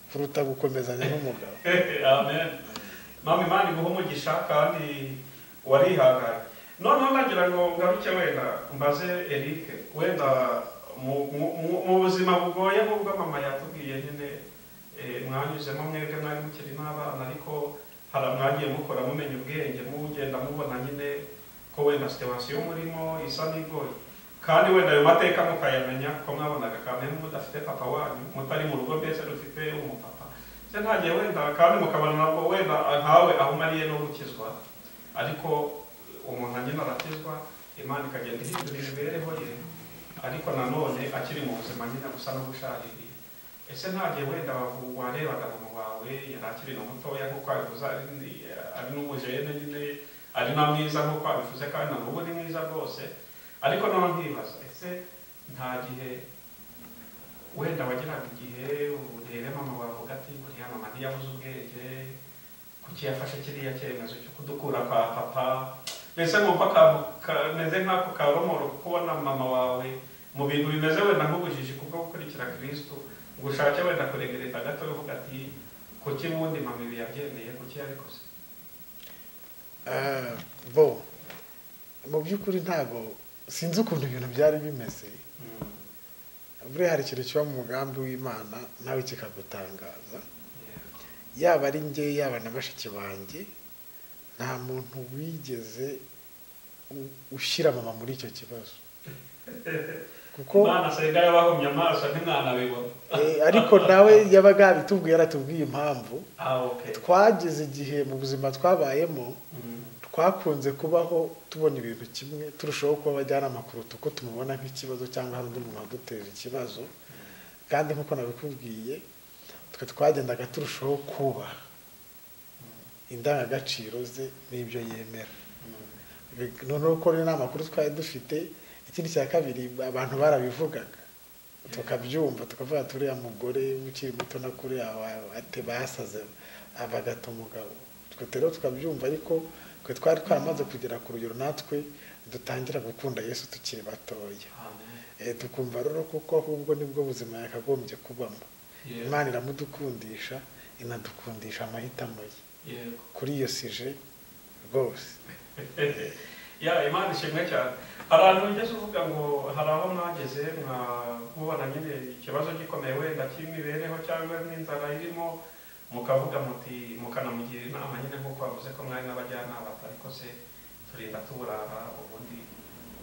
kuruta gukomezanya n'umugabo. Amen. Mama, Imana iguhe umugisha kandi warihanganye. Noneho nagira ngo ngaruke wenda mbaze Eric, wenda mu buzima bugoye nk'ubwo mama yatubwiye nyine mwanyuzemo mwebwe mwari mukiri n'abana, ariko hari mwagiye mukora mumenya ubwenge, mugenda mubona nyine ko wenda situation murimo isa n'igoye, kandi wenda ayo mateka mukayamenya ko mwabonaga kandi mudafite papa wanyu, mutari mu rugo mbese rufite umupapa, se ntagiye wenda kandi mukabona nabwo wenda nkawe aho umariye no gukizwa, ariko umuntu nyine arakizwa Imana ikagenda ihindura imibereho ye, ariko nanone akiri mu buzima nyine gusa n'ubushaririye. Ese ntagiye wenda warebaga mama wawe yari akiri na mutoya nk'uko abivuze, ari n'umujene nyine, ari na mwiza nk'uko abivuze, kandi na n'ubu ni mwiza rwose, ariko noneho nkibaza ese nta gihe wenda wageraga igihe urebe mama wavuga ati buriya mama ntiyabuze ubwenge, kuki yafashe kiriya cyemezo cyo kudukura kwa papa, mbese nkumva akantu kameze nk'ako karomoro kubona mama wawe mu bintu bimeze wenda nk'ubujiji kubwo gukurikira Kristo, ngo ushake wenda kuregereta gato uvuga ati kuki wundi mama ibi yabyemeye, kuki yabikoze? Bo mu by'ukuri ntago sinzi ukuntu ibintu byari bimeze. Buriya hari ikintu kiba mu mugambi w'Imana nawe kikagutangaza. Yaba ari njye, yaba na bashiki banjye, nta muntu wigeze ushyira mama muri icyo kibazo. Kuko Imana senga yabahumye amaso ntimwanabibona. Ariko nawe yabaga yabitubwiye, yaratubwiye impamvu. Twageze igihe mu buzima twabayemo twakunze kubaho tubona ibintu kimwe, turushaho kuba abajyanama kuruta uko tumubona nk'ikibazo cyangwa hari undi muntu waduteje ikibazo. Kandi nk'uko nabikubwiye, twe twagendaga turushaho kubaha indangagaciro ze n'ibyo yemera. Noneho ko rero n'amakuru twari dufite. Ikindi cya kabiri, abantu barabivugaga tukabyumva, tukavuga turiya mugore ukiri muto na kuriya ate basaze abagata umugabo. Twe rero tukabyumva, ariko twe twari twaramaze kugera ku rugero natwe dutangira gukunda Yesu tukiri batoya. Tukumva rero kuko ahubwo nibwo buzima yakagombye kubamo. Imana iramudukundisha, inadukundisha amahitamo ye kuri iyo sije rwose. Ya Imana ishimwe cyane. Hari ahantu ugeze uvuga ngo hari aho mwageze mubona nyine ikibazo gikomeye wenda cy'imibereho cyangwa n'inzara irimo, mukavuga muti, mukanamugira inama nyine nk'uko bavuze ko mwari n'abajyanama, ariko se turinda tuburara, ubundi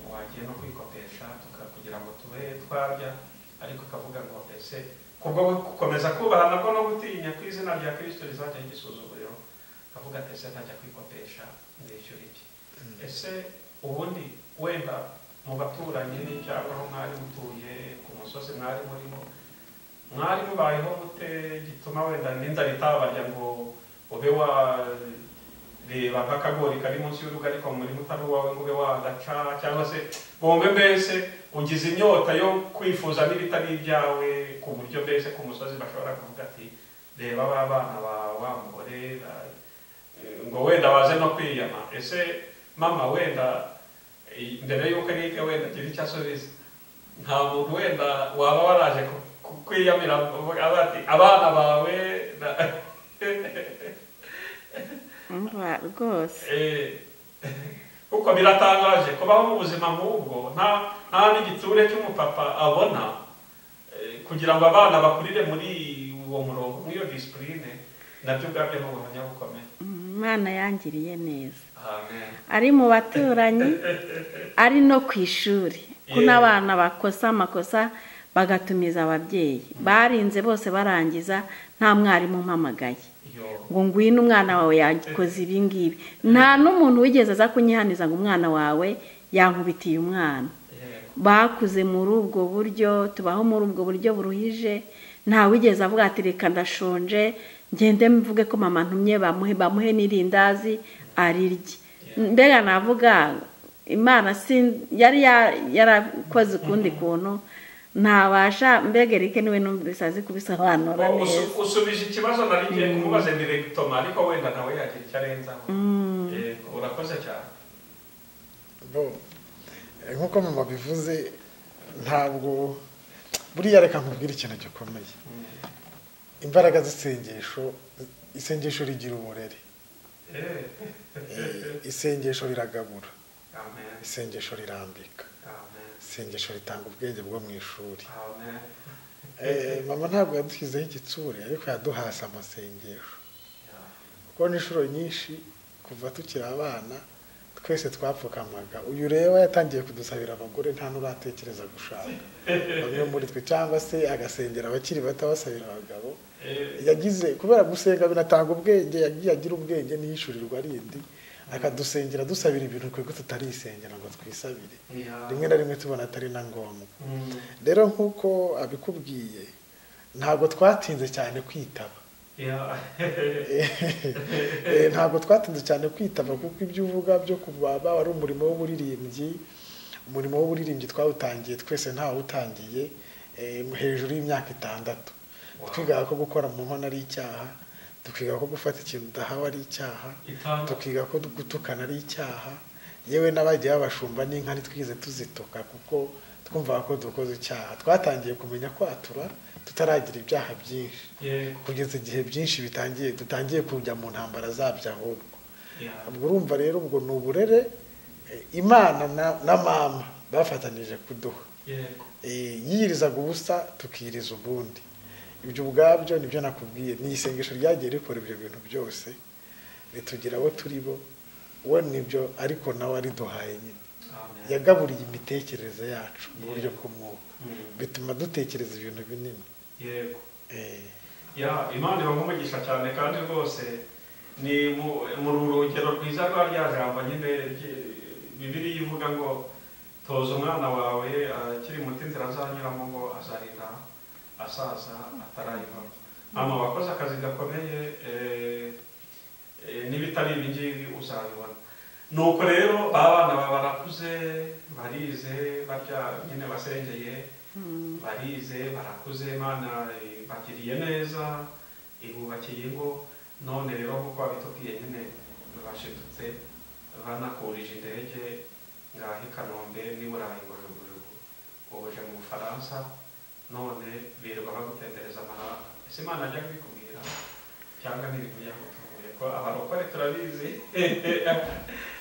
wagiye no kwikopesha kugira ngo tube twarya. Ariko akavuga ngo ese kubwo gukomeza kubaha nabwo no gutinya ku izina rya Kristo rizajya igisuzuguriro, akavuga ati ese ntajya kwikopesha ndishyura iki? Ese ubundi wenda mu baturanyi cyangwa aho mwari mutuye ku musozi mwari murimo, mwari mubayeho mute gituma wenda n'inzara itabarya ngo ube wareba nk'akagori kari munsi y'urugo ariko umurima utari uwawe ngo ube wagaca, cyangwa se wumve mbese ugize inyota yo kwifuza n'ibitari ibyawe, ku buryo mbese ku musozi bashobora kuvuga ati reba ba bana ba wa mugore ngo wenda baze no kwiyama. Ese mama wenda mbere y'uko Eric wenda agira icyo asubiza, nta muntu wenda waba waraje kwiyamira ati abana bawe umva rwose? Kuko biratangaje kubaho mu buzima nk'ubwo nta n'igitsure cy'umupapa abona, kugira ngo abana bakurire muri uwo murongo, muri iyo disipurine, nabyo ubwabyo ni ubuhamya bukomeye. Imana yangiriye neza. Ari mu baturanyi, ari no ku ishuri, ko n'abana bakosa amakosa bagatumiza ababyeyi. Barinze bose barangiza nta mwarimu umpamagaye ngo ngwino umwana wawe yakoze ibi ngibi. Nta n'umuntu wigeze aza kunyihaniza ngo umwana wawe yankubitiye umwana. Bakuze muri ubwo buryo, tubaho muri ubwo buryo buruhije. Nta wigeze avuga ati reka ndashonje ngende mvuge ko mama ntumye bamuhe n'irindazi arirye. Mbega navuga Imana yari yarakoze ukundi kuntu ntabasha. Mbega Eric niwe numvise azi kubisobanura neza. Usubije ikibazo nari ngiye kumubaza directement, ariko wenda nawe yagira icyo arenzaho. Urakoze cyane. Bo nkuko mama bivuze, ntabwo buriya reka nkubwire ikintu gikomeye. Imbaraga z'isengesho, isengesho rigira uburere. Isengesho riragabura. Isengesho rirambika. Isengesho ritanga ubwenge bwo mu ishuri. Mama ntabwo yadushyizeho igitsure, ariko yaduhasa amasengesho. Kuko n'inshuro nyinshi kuva tukiri abana twese twapfukamaga. Uyu rero yatangiye kudusabira abagore nta n'uratekereza gushaka bamwe muri twe, cyangwa se agasengera abakiri bato abasabira abagabo. Yagize kubera gusenga binatanga ubwenge, yagiye agira ubwenge n'iyishurirwa rindi, akadusengera dusabira ibintu twebwe tutarisengera ngo twisabire. Rimwe na rimwe tubona atari na ngombwa. Rero nk'uko abikubwiye, ntabwo twatinze cyane kwitaba. Ntabwo twatinze cyane kwitaba, kuko ibyo uvuga byo kubaba wari umurimo w'uburirimbyi. Umurimo w'uburirimbyi twawutangiye twese, ntawutangiye hejuru y'imyaka 6. Twigaga ko gukora mu nkono ari icyaha, tukiga ko gufata ikintu udahawe ari icyaha, tukiga ko gutukana ari icyaha. Yewe n'abagiye babashumba n'inka ntitwigeze tuzituka kuko twumvaga ko dukoze icyaha. Twatangiye kumenya kwatura tutaragira ibyaha byinshi, kugeza igihe byinshi dutangiye kujya mu ntambara zabyo ahubwo. Ubwo urumva rero ubwo ni uburere Imana na mama bafatanije kuduha. Yiyirizaga ubusa tukiriza ubundi. Ibyo ubwabyo nibyo nakubwiye, ni isengesho ryagiye rikora ibyo bintu byose ritugira abo turi bo, we nibyo ariko nawe ariduhaye nyine. Yagaburiye imitekerereze yacu mu buryo bw'umwuka, bituma dutekereza ibintu binini. Yego. Ya Imana ibaha cyane kandi rwose ni mu rugero rwiza rwa rya jambo nyine Bibiliya ivuga ngo toza umwana wawe akiri muto inzira azanyuramo ngo azarinda asaza atarayivamo. Mama wakoze akazi gakomeye, n'ibitari ibi ngibi uzabibona. Nuko rero ba bana barakuze, barize, barya nyine basengeye, barize, barakuze, Imana bagiriye neza, ibubakiye ingo. None rero nk'uko babitubwiye nyine bashidutse banakurije indege ngaho i Kanombe n'i Burayi ngo jugujugu, ubuje mu Bufaransa, none birirwa bagutembereza amahanga. Ese Imana ajya kubikubwira cyangwa ni ibintu yagutunguye? Ko abarokore turabizi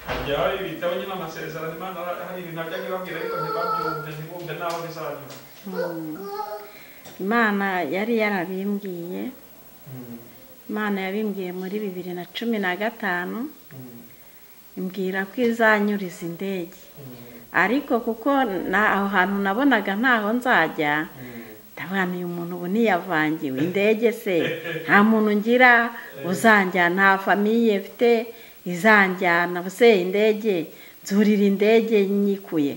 hajya ibitabo nyine amasezerano Imana hari ibintu ajya kubabwira ariko ntibabyumve, ntibumve n'aho bizanyura. Imana yari yarabimbwiye. Imana yabimbwiye muri 2015, imbwira ko izanyuriza indege. Ariko kuko aho hantu nabonaga ntaho nzajya, ndavuga uyu muntu ubu ntiyavangiwe indege se, nta muntu ngira uzanjyana, nta famiye mfite izanjyana, se indege nzurira indege nyikuye.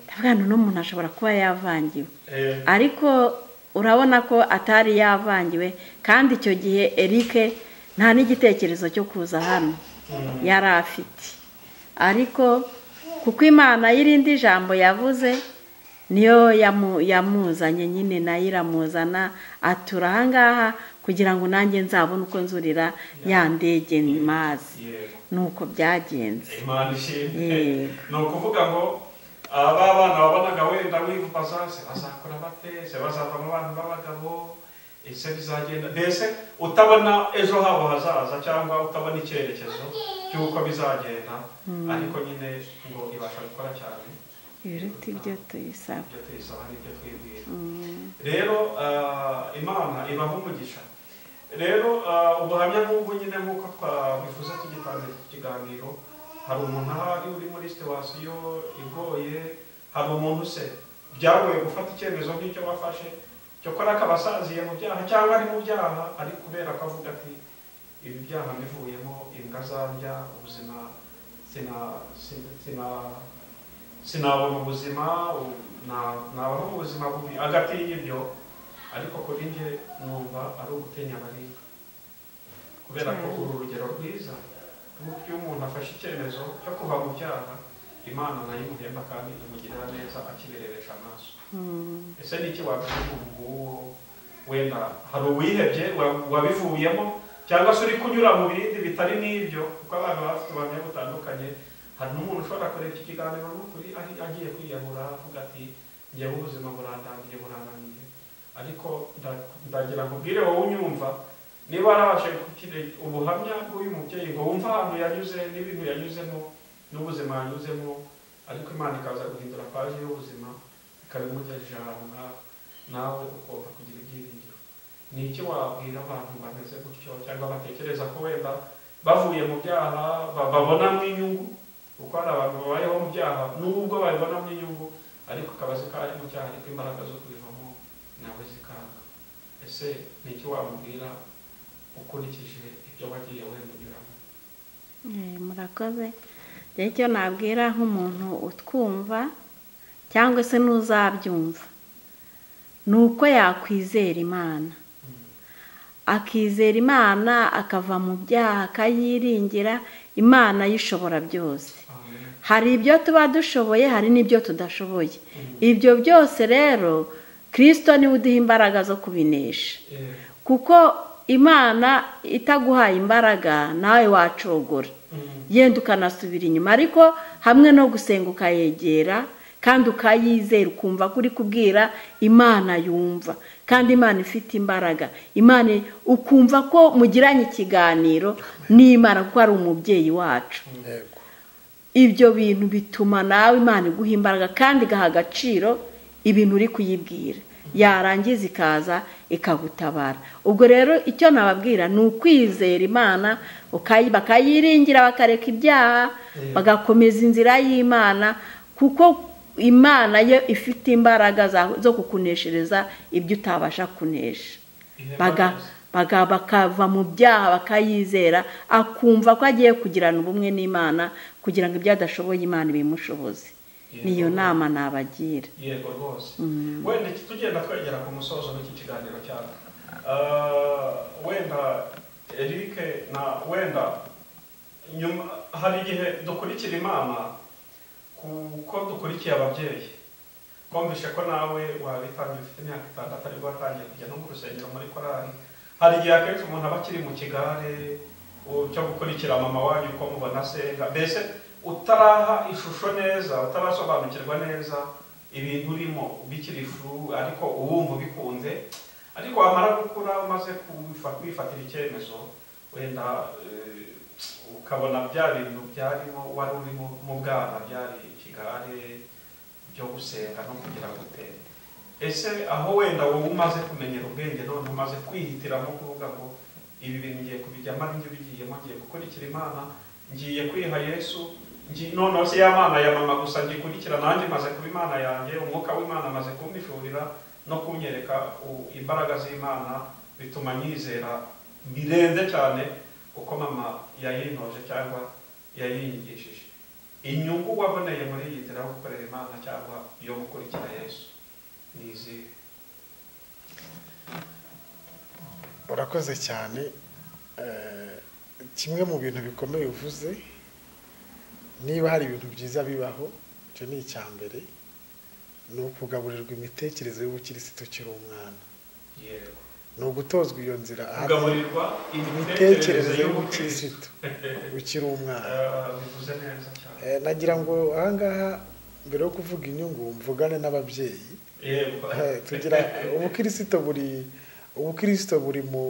Ndavuga uno muntu ashobora kuba yavangiwe, ariko urabona ko atari yavangiwe. Kandi icyo gihe Eric nta n'igitekerezo cyo kuza hano yari afite, ariko kuko Imana y'irindi jambo yavuze niyo yamuzanye nyine, nayo iramuzana atura aha ngaha kugira ngo nanjye nzabone uko nzurira ya ndege mazi. Nuko byagenze. Imana ishimwe. Ni ukuvuga ngo aba bana wabonaga wenda wivubaza se bazakora bate, se bazavamo abantu b'abagabo, ese bizagenda mbese utabona ejo habo hazaza cyangwa utabona icyerekezo cy'uko bizagenda, ariko nyine ngo ibasha gukora cyane ibiruta ibyo tuyisaba, ibyo tuyisaba n'ibyo twibwira. Rero Imana ibaha umugisha. Rero ubuhamya nk'ubu nyine nk'uko twabivuze tugitangira iki kiganiro, hari umuntu ahari uri muri situwasiyo igoye, hari umuntu se byagoye gufata icyemezo nk'icyo wafashe, cyokora akaba asaziye mu byaha cyangwa ari mu byaha, ari kubera ko avuga ati ibi byaha mbivuyemo imbwa zarya, ubuzima sinabona ubuzima, nabaho ubuzima bubi, agatinya ibyo. Ariko kuri njye numva ari ugutinya abaringa, kubera ko uru rugero rwiza iyo umuntu afashe icyemezo cyo kuva mu byaha, Imana nayo imuhemba kandi imugirira neza akibirebesha amaso. Ese ni iki wabwira umuntu nguwo? Wenda hari uwihebye wabivuyemo, cyangwa se uri kunyura mu bindi bitari n'ibyo, kuko abantu bafite ubuhamya butandukanye. Hari n'umuntu ushobora kureba iki kiganiro n'ukuri agiye kwiyahura avuga ati njyewe ubuzima burandambiye, burananiye. Ariko ndagira ngo ubwire wowe unyumva, niba warabashe gukira ubuhamya bw'uyu mubyeyi ngo wumve ahantu yanyuze n'ibintu yanyuzemo n'ubuzima yanyuzemo, ariko Imana ikaza guhindura paji y'ubuzima ikabimugejeje ahantu nk'aha, nawe ugomba kugira ibyiringiro. Ni iki wabwira abantu bameze gutyo cyangwa batekereza ko wenda bavuye mu byaha babonamo inyungu? Kuko hari abantu babayeho mu byaha nubwo babibonamo inyungu, ariko akaba azi ko ari mu cyaha, ariko imbaraga zo kubivamo nawe zikanga. Ese ni iki wamubwira ukurikije ibyo wagiye wenda unyuramo? Murakoze. Icyo nabwira nk'umuntu utwumva cyangwa se n'uzabyumva, ni uko yakwizera Imana, akizera Imana akava mu byaha akayiringira. Imana yishobora byose. Hari ibyo tuba dushoboye, hari n'ibyo tudashoboye. Ibyo byose rero Kristo niwe uduha imbaraga zo kubinesha, kuko Imana itaguhaye imbaraga nawe wacogora, yenda ukanasubira inyuma. Ariko hamwe no gusenga ukayegera kandi ukayizera, ukumva kuri kubwira Imana yumva. kandi Imana ifite imbaraga, Imana ukumva ko mugiranye ikiganiro n'Imana kuko ari umubyeyi wacu. Ibyo bintu bituma nawe Imana iguha imbaraga kandi igaha agaciro ibintu uri kuyibwira, yarangiza ikaza ikagutabara. Ubwo rero icyo nababwira ni ukwizera Imana, bakayiringira, bakareka ibyaha, bagakomeza inzira y'Imana, kuko Imana yo ifite imbaraga zo kukuneshereza ibyo utabasha kunesha. Bakava mu byaha bakayizera, akumva ko agiye kugirana ubumwe n'Imana kugira ngo ibyo adashoboye Imana ibimushoboze. Niyo nama nabagira. Yego rwose. Wenda tugenda twegera ku musozo w'iki kiganiro cyacu, wenda Eric na wenda nyuma hari igihe dukurikira Imana kuko dukurikiye ababyeyi. Kumvishe ko nawe wabitangiye ufite imyaka 6 ariko watangiye kujya no mu rusengero muri korali. Hari igihe akenshi umuntu aba akiri mu kigare cyo gukurikira mama wanyu uko mubona asenga, mbese utaraha ishusho neza, utarasobanukirwa neza ibintu urimo bikiri ifu, ariko uwumva ubikunze. Ariko wamara gukura umaze kwifatira icyemezo, wenda ukabona bya bintu byarimo wari urimo mu bwana byari ikigare byo gusenga no kugira gute. Ese aho wenda wowe umaze kumenyera ubwenge none umaze kwihitiramo kuvuga ngo ibi bintu ngiye kubijyamo ari njye ubigiyemo, ngiye gukurikira Imana, ngiye kwiha Yesu, none se ya Mana ya mama gusa ngikurikira, nanjye maze kuba Imana yanjye, umwuka w'Imana amaze kumpishurira no kunyereka imbaraga z'Imana, bituma nyizera birenze cyane uko mama yayintoje cyangwa yayinyigishije. Inyungu waboneye muri iyi nzira yo gukorera Imana cyangwa yo gukurikira Yesu ni izihe? Urakoze cyane. Kimwe mu bintu bikomeye uvuze, niba hari ibintu byiza bibaho, icyo ni icya mbere, ni ukugaburirwa imitekerereze y'ubukirisitu ukiri umwana. Yego. Ni ugutozwa iyo nzira, kugaburirwa imitekerereze y'ubukirisitu ukiri umwana. Bivuze neza cyane. Nagira ngo ahangaha mbere yo kuvuga inyungu mvugane n'ababyeyi. Yego. Tugira ubukristo buri mu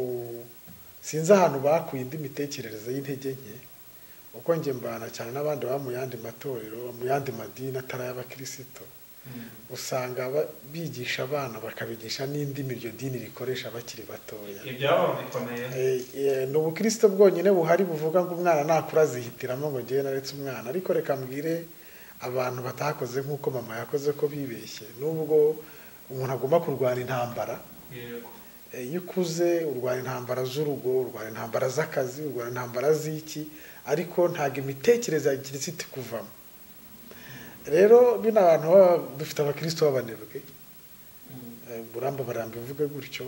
sinzi ahantu bakuye indi mitekerereze y'intege nke, uko njye mbana cyane n'abandi baba mu yandi matorero, mu yandi madini atari ay'abakirisito, usanga bigisha abana bakabigisha n'indimi iryo dini rikoresha bakiri batoya. Ibyabo bikomeye. Ni ubukristo bwonyine buhari buvuga ngo umwana nakura azihitiramo ngo ngewe naretse umwana. Ariko reka mbwire abantu batakoze nk'uko mama yakoze ko bibeshye. Nubwo umuntu agomba kurwana intambara, Yego. Iyo ukuze urwana intambara z'urugo, urwana intambara z'akazi, urwana intambara z'iki, ariko ntabwo imitekerereze ya gikirisitu kuvamo. Rero bino abantu dufite abakristo b'abanebwe, buramba barambivuge gutyo,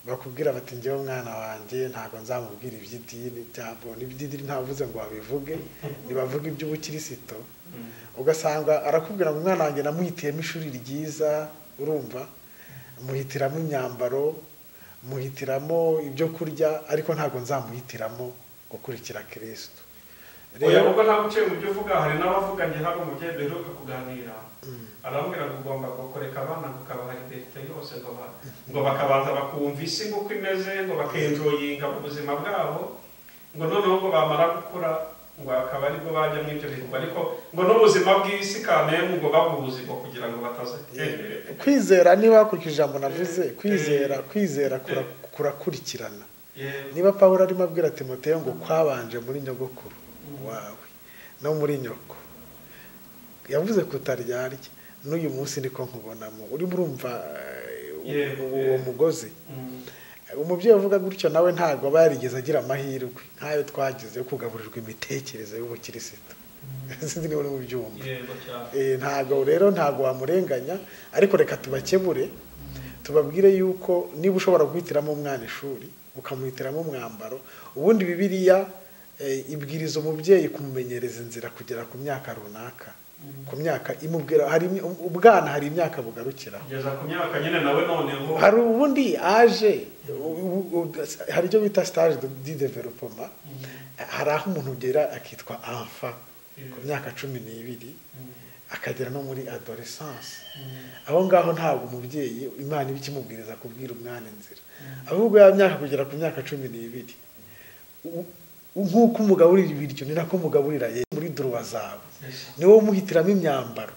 bakubwira bati njyewe umwana wanjye ntabwo nzamubwira iby'idini, byabo n'iby'idini ntavuze ngo babivuge, nibavuga iby'ubukirisito. Ugasanga arakubwira ngo umwana wanjye namuhitiyemo ishuri ryiza, urumva, muhitiramo imyambaro, muhitiramo ibyo kurya, ariko ntabwo nzamuhitiramo gukurikira Kristo. Rero ubwo ntabwo uciye mu byo uvuga, hari n'abavuga nge hari umubyeyi duheruka kuganira, arambwira ngo ugomba gukoreka abana ukabaha liberite yose, ngo bakabanza bakumva isi nguko imeze, ngo bakenjoyinga mu buzima bwabo, ngo noneho ngo bamara gukura ngo akaba aribwo bajya mu ibyo bintu, ariko ngo n'ubuzima bw'isi kamemu ngo babuzi ngo kugira ngo bataza kwizera. Niba hakurikije ijambo navuze, kwizera kurakurikirana. Niba Pawulo arimo abwira Timoteyo ngo kwabanje muri nyogokuru wawe no muri nyoko, yavuze kutaryarya, n'uyu munsi niko nkubonamo. Urimo urumva uwo mugozi. Umubyeyi uvuga gutyo nawe ntabwo aba yarigeze agira amahirwe nk'ayo twagize yo kugaburirwa imitekerereze y'ubukirisitu. Sinzi niba uri mu byumba. Ntabwo rero ntabwo wamurenganya, ariko reka tubakebure, tubabwire yuko niba ushobora guhitiramo umwana ishuri, ukamuhitiramo umwambaro, ubundi Bibiliya ibwiriza umubyeyi kumumenyereza inzira kugera ku myaka runaka. Ku myaka imubwira, hari ubwana, hari imyaka bugarukira kugeza ku myaka nyine nawe noneho hari ubundi aje, hari icyo bita stage de development, hari aho umuntu ugera akitwa enfant ku myaka 12, akagera no muri adolescence. Aho ngaho ntabwo umubyeyi Imana iba ikimubwiriza kubwira umwana inzira, ahubwo ya myaka kugera ku myaka 12 nk'uko umugaburira ibiryo ni nako umugaburira muri droit zawe, ni wowe umuhitiramo imyambaro,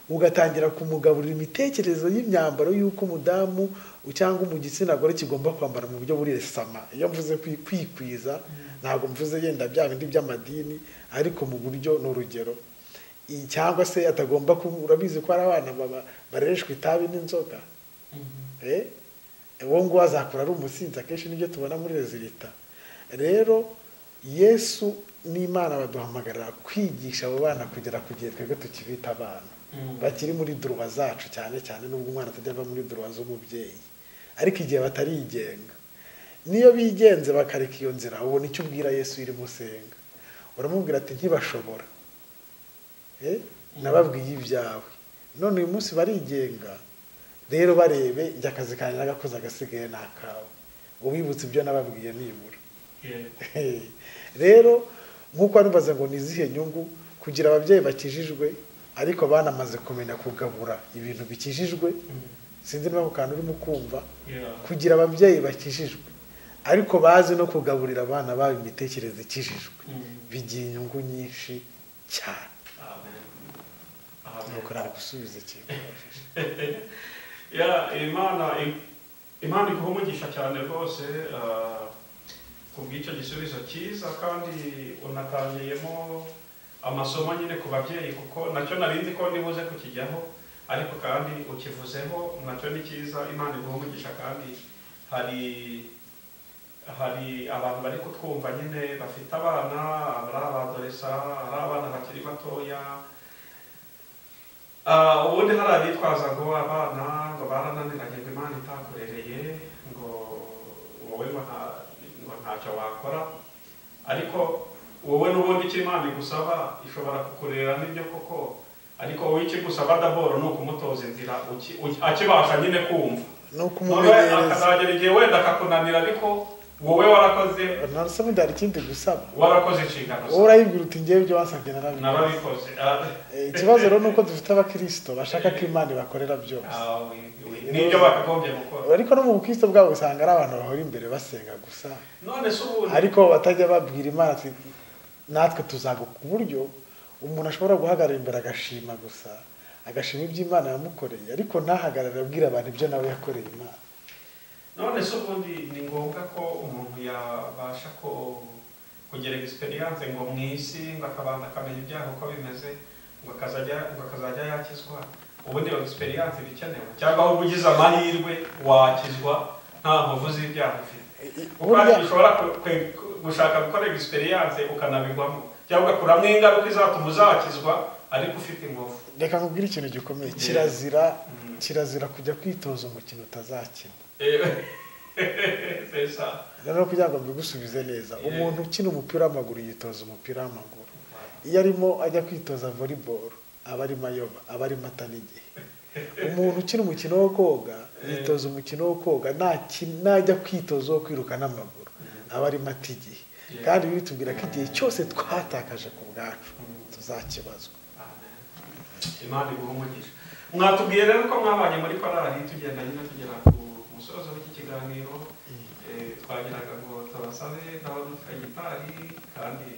ugatangira kumugaburira imitekerereze y'imyambaro y'uko umudamu cyangwa mu gitsina gore kigomba kwambara mu buryo buri sama. Iyo mvuze kwikwiza ntabwo mvuze yenda bya bindi by'amadini, ariko mu buryo n'urugero, cyangwa se atagomba, urabizi ko ari abana barereshwa itabi n'inzoga, uwo nguwo azakura ari umusinzi, akenshi nibyo tubona muri rezilita. Rero Yesu n'Imana baduhamagarira kwigisha abo bana kugera ku gihe twebwe tukibita abana bakiri muri droit zacu, cyane cyane nubwo umwana atajya ava muri droit z'umubyeyi, ariko igihe batarigenga, niyo bigenze bakareka iyo nzira, ubona icyo ubwira Yesu irimo usenga, uramubwira ati ntibashobora, nababwiye ibyawe, none uyu munsi barigenga, rero barebe njye akazi kanjye nagakoze agasigaye ni akawe, ubibutse ibyo nababwiye nibura. Rero nk'uko warubaza ngo ni izihe nyungu kugira ababyeyi bakijijwe ariko banamaze kumenya kugabura ibintu bikijijwe, sinzi niba ako kantu urimo kumva, kugira ababyeyi bakijijwe ariko bazi no kugaburira abana babo imitekerereze ikijijwe, bigira inyungu nyinshi cyane. Nuko nari gusubiza ikintu. Imana iguha umugisha cyane rwose kubw'icyo gisubizo cyiza, kandi unatangiyemo amasomo nyine ku babyeyi, kuko nacyo narinzi ko nibuze kukijyaho, ariko kandi ukivuzeho nacyo ni cyiza. Imana iguha umugisha, kandi hari abantu bari kutwumva nyine bafite abana, ari abadolesa, ari abana bakiri batoya. Ubundi hari abitwaza ngo abana ngo barananiranye, ngo Imana itakurereye, ngo wowe ngo ntacyo wakora, ariko wowe n'ubundi icyo Imana igusaba ishobora kukurera n'ibyo koko, ariko wowe icyo igusaba daboro ni ukumutoza inzira akibasha nyine kumva, no kumumenyereza, akazagera igihe wenda akakunanira, ariko wowe warakoze. Narasaba ndari ikindi gusaba, warakoze inshingano zawe, urayibwira uti ngewe ibyo wansabye narabikoze. Ikibazo rero nuko dufite abakristo bashaka ko Imana ibakorera byose, nibyo bakagombye gukora, ariko no mu bukristo bwabo usanga ari abantu bahora imbere basenga gusa, none se ubundi ariko batajya babwira Imana ati natwe tuzaguka, ku buryo umuntu ashobora guhagarara imbere agashima gusa, agashima ibyo Imana yamukoreye, ariko ntahagarare abwira abantu ibyo nawe yakoreye Imana. None se ubundi ni ngombwa ko umuntu yabasha kugira experience ngo mu isi, ngo akabanza akamenya ibyaha uko bimeze, ngo akazajya yakizwa? Ubundi iyo experience ibikenewe, cyangwa ahubwo ugize amahirwe wakizwa nta nkovu z'ibyaha ufite? Kuko ushobora gushaka gukora experience ukanabigwamo, cyangwa ugakuramo ingaruka izatuma uzakizwa ariko ufite inkovu. Reka nkubwire ikintu gikomeye, kirazira kujya kwitoza umukino utazakina. Rero kugira ngo mbigusubize neza, umuntu ukina umupira w'amaguru yitoza umupira w'amaguru, iyo arimo ajya kwitoza volleyball aba arimo ayoba, aba arimo atana igihe. Umuntu ukina umukino wo koga yitoza umukino wo koga, najya kwitoza wo kwiruka n'amaguru aba arimo ata igihe. Kandi bitubwira ko igihe cyose twatakaje ku bwacu tuzakibazwa. Imana iguhe umugisha. Mwatubwiye rero ko mwabanye muri korali, tugenda nyine tugera ku musozo w'iki kiganiro, twagiraga ngo tubasabe ndabona ufite gitari kandi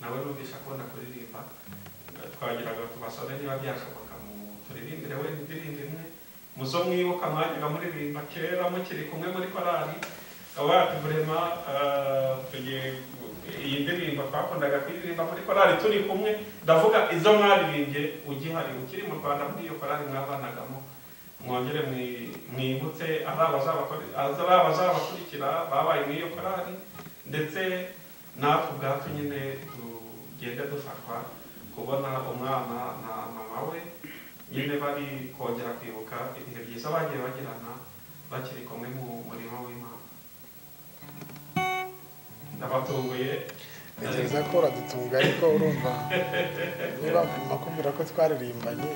nawe numvisha akunda kuririmba, twagiraga tubasabe niba byashoboka turirimbire we indirimbo imwe muzo mwibuka mwajyaga muririmba kera mukiri kumwe muri korali, ati vrema iyi ndirimbo twakundaga kuririmba muri korali turi kumwe, ndavuga izo mwaririmbye ugihari ukiri mu Rwanda muri iyo korali mwabanagamo, mwongere mwibutse ari abazabakurikira babaye muri iyo korali, ndetse natwe ubwacu nyine tugende dufatwa kubona umwana na mama we nyine bari kongera kwibuka ibihe byiza bagiye bagirana bakiri kumwe mu murimo w'Imana. Ndabatunguye, ntekereza ko uradutunga, ariko urumva niba nakubwira ko twaririmbanye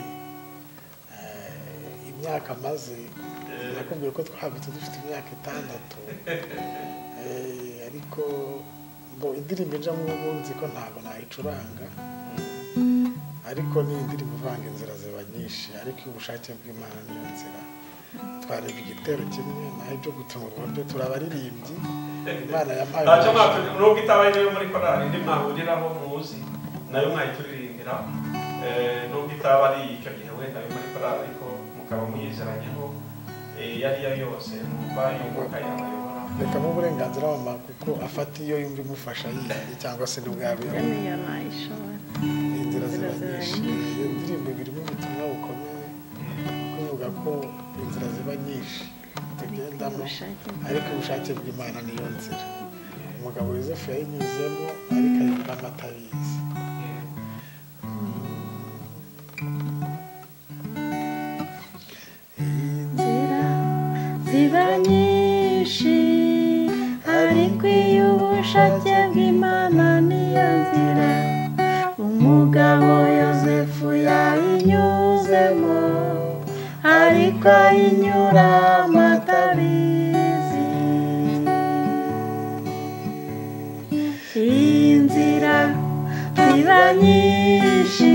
imyaka maze, nakubwira ko twabitse dufite imyaka 6, ariko ngo indirimbo njya mu nzi ko ntabwo nayicuranga, Ariko ni indirimbo ivanga inzira ziba nyinshi, ariko ubushake bw'Imana niyo nzira. Twareba igitero kimwe naho ibyo gutungurwa byo turabaririmbyi Imana yampaye. Ntacyo nubwo itabaye niyo muri korali indi mwahuriraho muzi nayo mwayituririmbira, nubwo itaba ari icyo gihe wenda yo muri korali, ariko mukaba muyizeranyeho iyo ari yo yose mwumva yunguka yabayobora. Reka mu burenganzira mama kuko afata iyo yumva imufasha yindi cyangwa se nubwo yaba inzira ziba nyinshi. Iyo ndirimbo irimo ubutumwa bukomeye kuvuga ko inzira ziba nyinshi tugendamo, ariko ubushake bw'Imana niyo nzira. Umugabo Yosefu yayinyuzemo ariko ayinyuramo atabizi. Inzira ziba nyinshi ariko iyo ubushake bw'Imana niyo nzira. Umugabo Yosefu yayinyuzemo ariko ayinyuramo atabizi. Inzira ziba nyinshi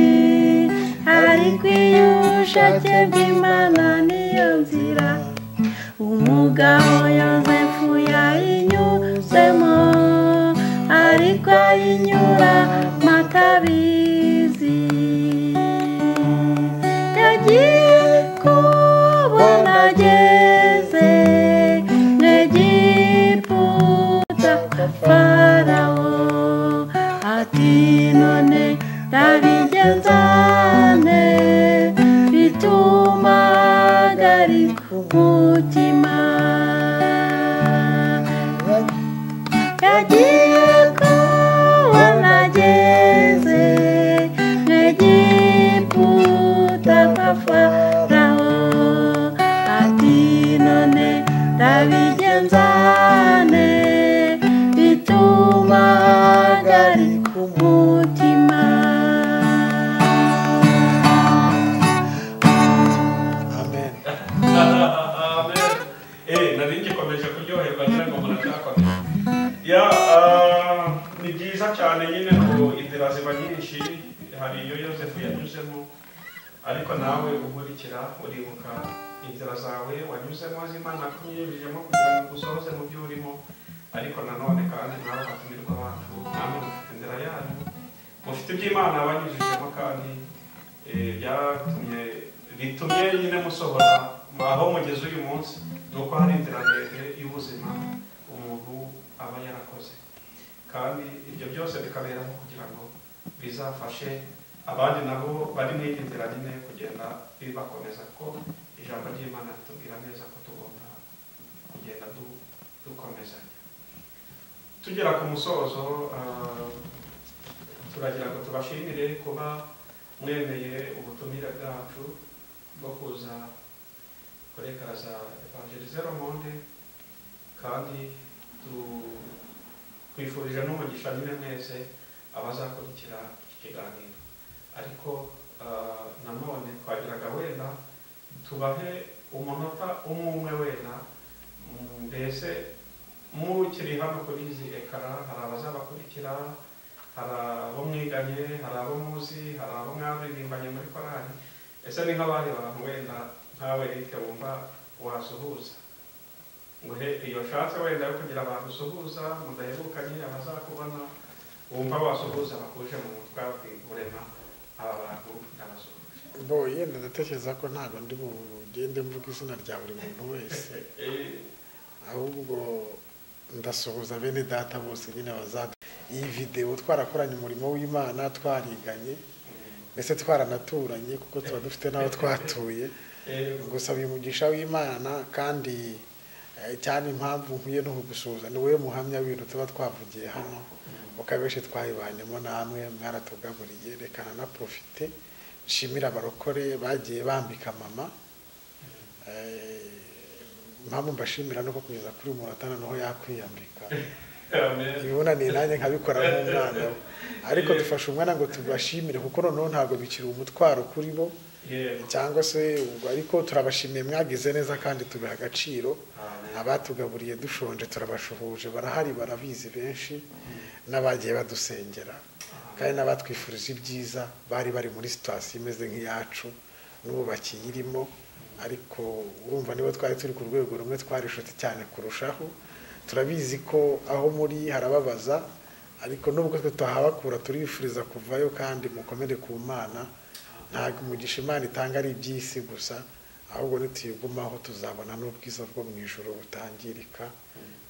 ariko iyo ubushake bw'Imana niyo nzira. Umugabo Yosefu yayinyuzemo ariko ayinyuramo atabizi. Yagiye kubona ageze mu Egiputa kwa Farawo, ati none ndabigenza nte bituma hagarika umutima. Yagiye kubona ageze mu Egiputa kwa Farawo, ati none ndabigenza nte bituma hagarika umutima. Amen. Amen. Nari ngikomeje kuryoherwa ngira ngo muracyakomeza. Ya ni byiza cyane nyine ngo inzira ziba nyinshi, hari iyo Yosefu yanyuzemo, ariko nawe ukurikira uribuka inzira zawe wanyuzemo z'Imana yakunyujijemo kugira ngo usohoze mu byo urimo. Ariko nanone kandi nawe batumirwa bacu namwe mufite inzira yanyu, mufite ibyo Imana yabanyujijemo kandi byatumye bitumye nyine musohora aho mugeze uyu munsi. Nuko hari inzira ndende y'ubuzima umuntu aba yarakoze, kandi ibyo byose bikaberaho kugira ngo bizafashe abandi nabo bari muri iyi nzira nyine kugenda bibakomeza, ko ijambo ry'Imana ritubwira neza ko tugomba kugenda dukomezanya. Tugera ku musozo, turagira ngo tubashimire kuba mwemeye ubutumire bwacu bwo kuza kurekaraza Évangéliser le Monde, kandi twifurije n'umugisha nyine mwese abazakurikira iki kiganiro. Ariko nanone twagiraga wenda tubahe umunota umwe wenda, mbese mukiri hano kuri izi ekara hari abazabakurikira, hari abo mwiganye, hari abo muzi, hari abo mwaririmbanye muri korali. Ese ni nk'abandi bantu wenda nkawe Eric wumva wasuhuza, nguhe iyo shatse wenda yo kugira abantu usuhuza mudaherukanye, abazakubona wumva wasuhuza bakuje mu mutwe burema aba bantu ndabasuhuje. Bo yenda ndatekereza ko ntabwo ndi bugende mvuga izina rya buri muntu wese, ahubwo ndasuhuza bene data bose nyine bazadu iyi video twarakoranye umurimo w'Imana, twariganye mbese twaranaturanye kuko tuba dufite n'aho twatuye. Gusa uyu mugisha w'Imana kandi cyane impamvu nkwiye no kugusuhuza ni wowe muhamya w'ibintu tuba twavugiye hano, ukabeshe twayibanyemo namwe mwaratugaburiye. Reka na profite nshimira abarokore bagiye bambika mama. Impamvu mbashimira nuko kugeza kuri uyu munota noneho yakwiyambika ibibonaniye nanjye nkabikora nk'umwana we, ariko dufashe umwana ngo tubashimire kuko noneho ntabwo bikiri umutwaro kuri bo cyangwa se ubwo, ariko turabashimiye mwagize neza kandi tubiha agaciro. Abatugaburiye dushonje turabashuhuje, barahari barabizi benshi n'abagiye badusengera, Kandi n'abatwifurije ibyiza bari bari muri situation imeze nk'iyacu n'ubu bakiyirimo, ariko urumva nibo twari turi ku rwego rumwe, twari inshuti cyane kurushaho. Turabizi ko aho muri harababaza, ariko nubwo twe tuhabakura turifuriza kuvayo kandi mukomere ku Mana. Ntabwo umugisha Imana itanga ari iby'isi gusa, ahubwo nituyigumaho tuzabona n'ubwiza bwo mu ijuru butangirika.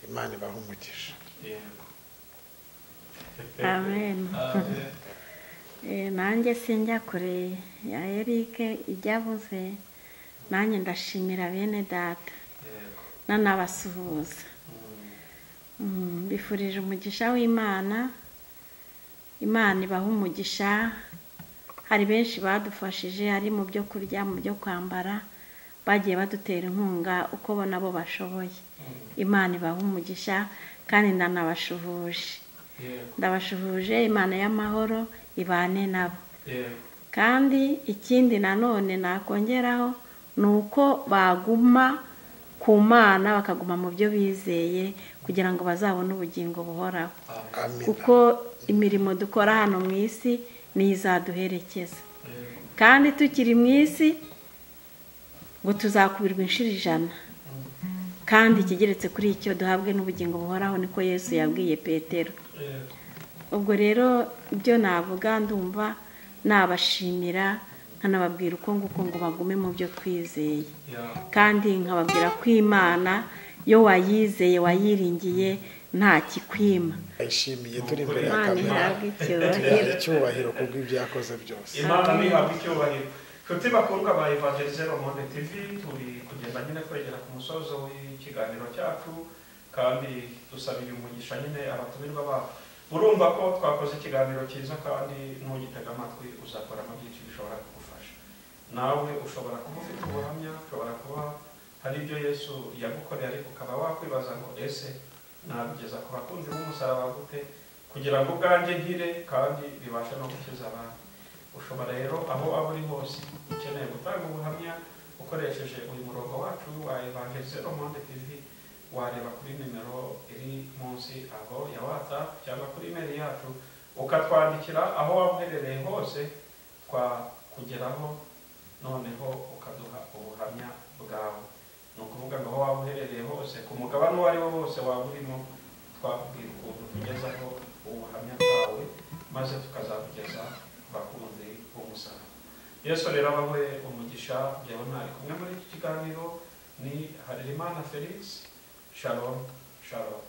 Imana ibahe umugisha. Amen. Nanjye sinjya kure ya Eric ibyo avuze, nanjye ndashimira bene data nanabasuhuza, bifurije umugisha w'Imana. Imana ibaha umugisha. Hari benshi badufashije, ari mu byo kurya, mu byo kwambara, bagiye badutera inkunga uko nabo bashoboye. Imana ibaha umugisha kandi ndanabashuhuje, ndabashuhuje. Imana y'amahoro ibane nabo. Kandi ikindi nanone nakongeraho ni uko baguma ku Mana, bakaguma mu byo bizeye kugira ngo bazabone ubugingo buhoraho. Kuko imirimo dukora hano mu isi niyo izaduherekeza, kandi tukiri mu isi ngo tuzakubirwa inshuro 100, kandi ikigeretse kuri icyo duhabwe n'ubugingo buhoraho, niko Yesu yabwiye Petero. Ubwo rero ibyo navuga ndumva nabashimira, nkanababwira uko nguko ngo bagume mu byo twizeye, kandi nkababwira ko Imana yo wayizeye wayiringiye nta kikwima. Ayishimiye turi imbere ya kamera, icyubahiro kubw'ibyo yakoze byose. Imana nihabwe icyubahiro. Nshuti bakundwa ba Evangelize Monde TV, turi kugenda nyine kwegera ku musozo w'ikiganiro cyacu, kandi dusabiye umugisha nyine abatumirwa bacu. Urumva ko twakoze ikiganiro cyiza, kandi ntugitega amatwi uzakoramo byinshi bishobora kugufasha. Nawe ushobora kuba ufite ubuhamya, ushobora kuba hari ibyo Yesu yagukoreye, ariko ukaba wakwibaza ngo ese nabigeza ku bakunzi b'umusaraba gute kugira ngo ubwanjye nkire kandi bibashe no gukiza abandi. Ushobora rero aho waba uri hose ukeneye gutanga ubuhamya ukoresheje uyu murongo wacu wa Evangelize Monde TV, wareba kuri nimero iri munsi aho ya WhatsApp cyangwa kuri email yacu, ukatwandikira aho waba uherereye hose twakugeraho, noneho ukaduha ubuhamya bwawe. Ni ukuvuga ngo aho waba uherereye hose ku mugabane uwo ari wo wose waba urimo, twakubwira ukuntu tugezaho ubuhamya bwawe, maze tukazakugeza bakunzi b'umusaraba. Yesu rero abahe umugisha. Njyewe mwari kumwe muri iki kiganiro ni Harerimana Felix. Shalom, shalom.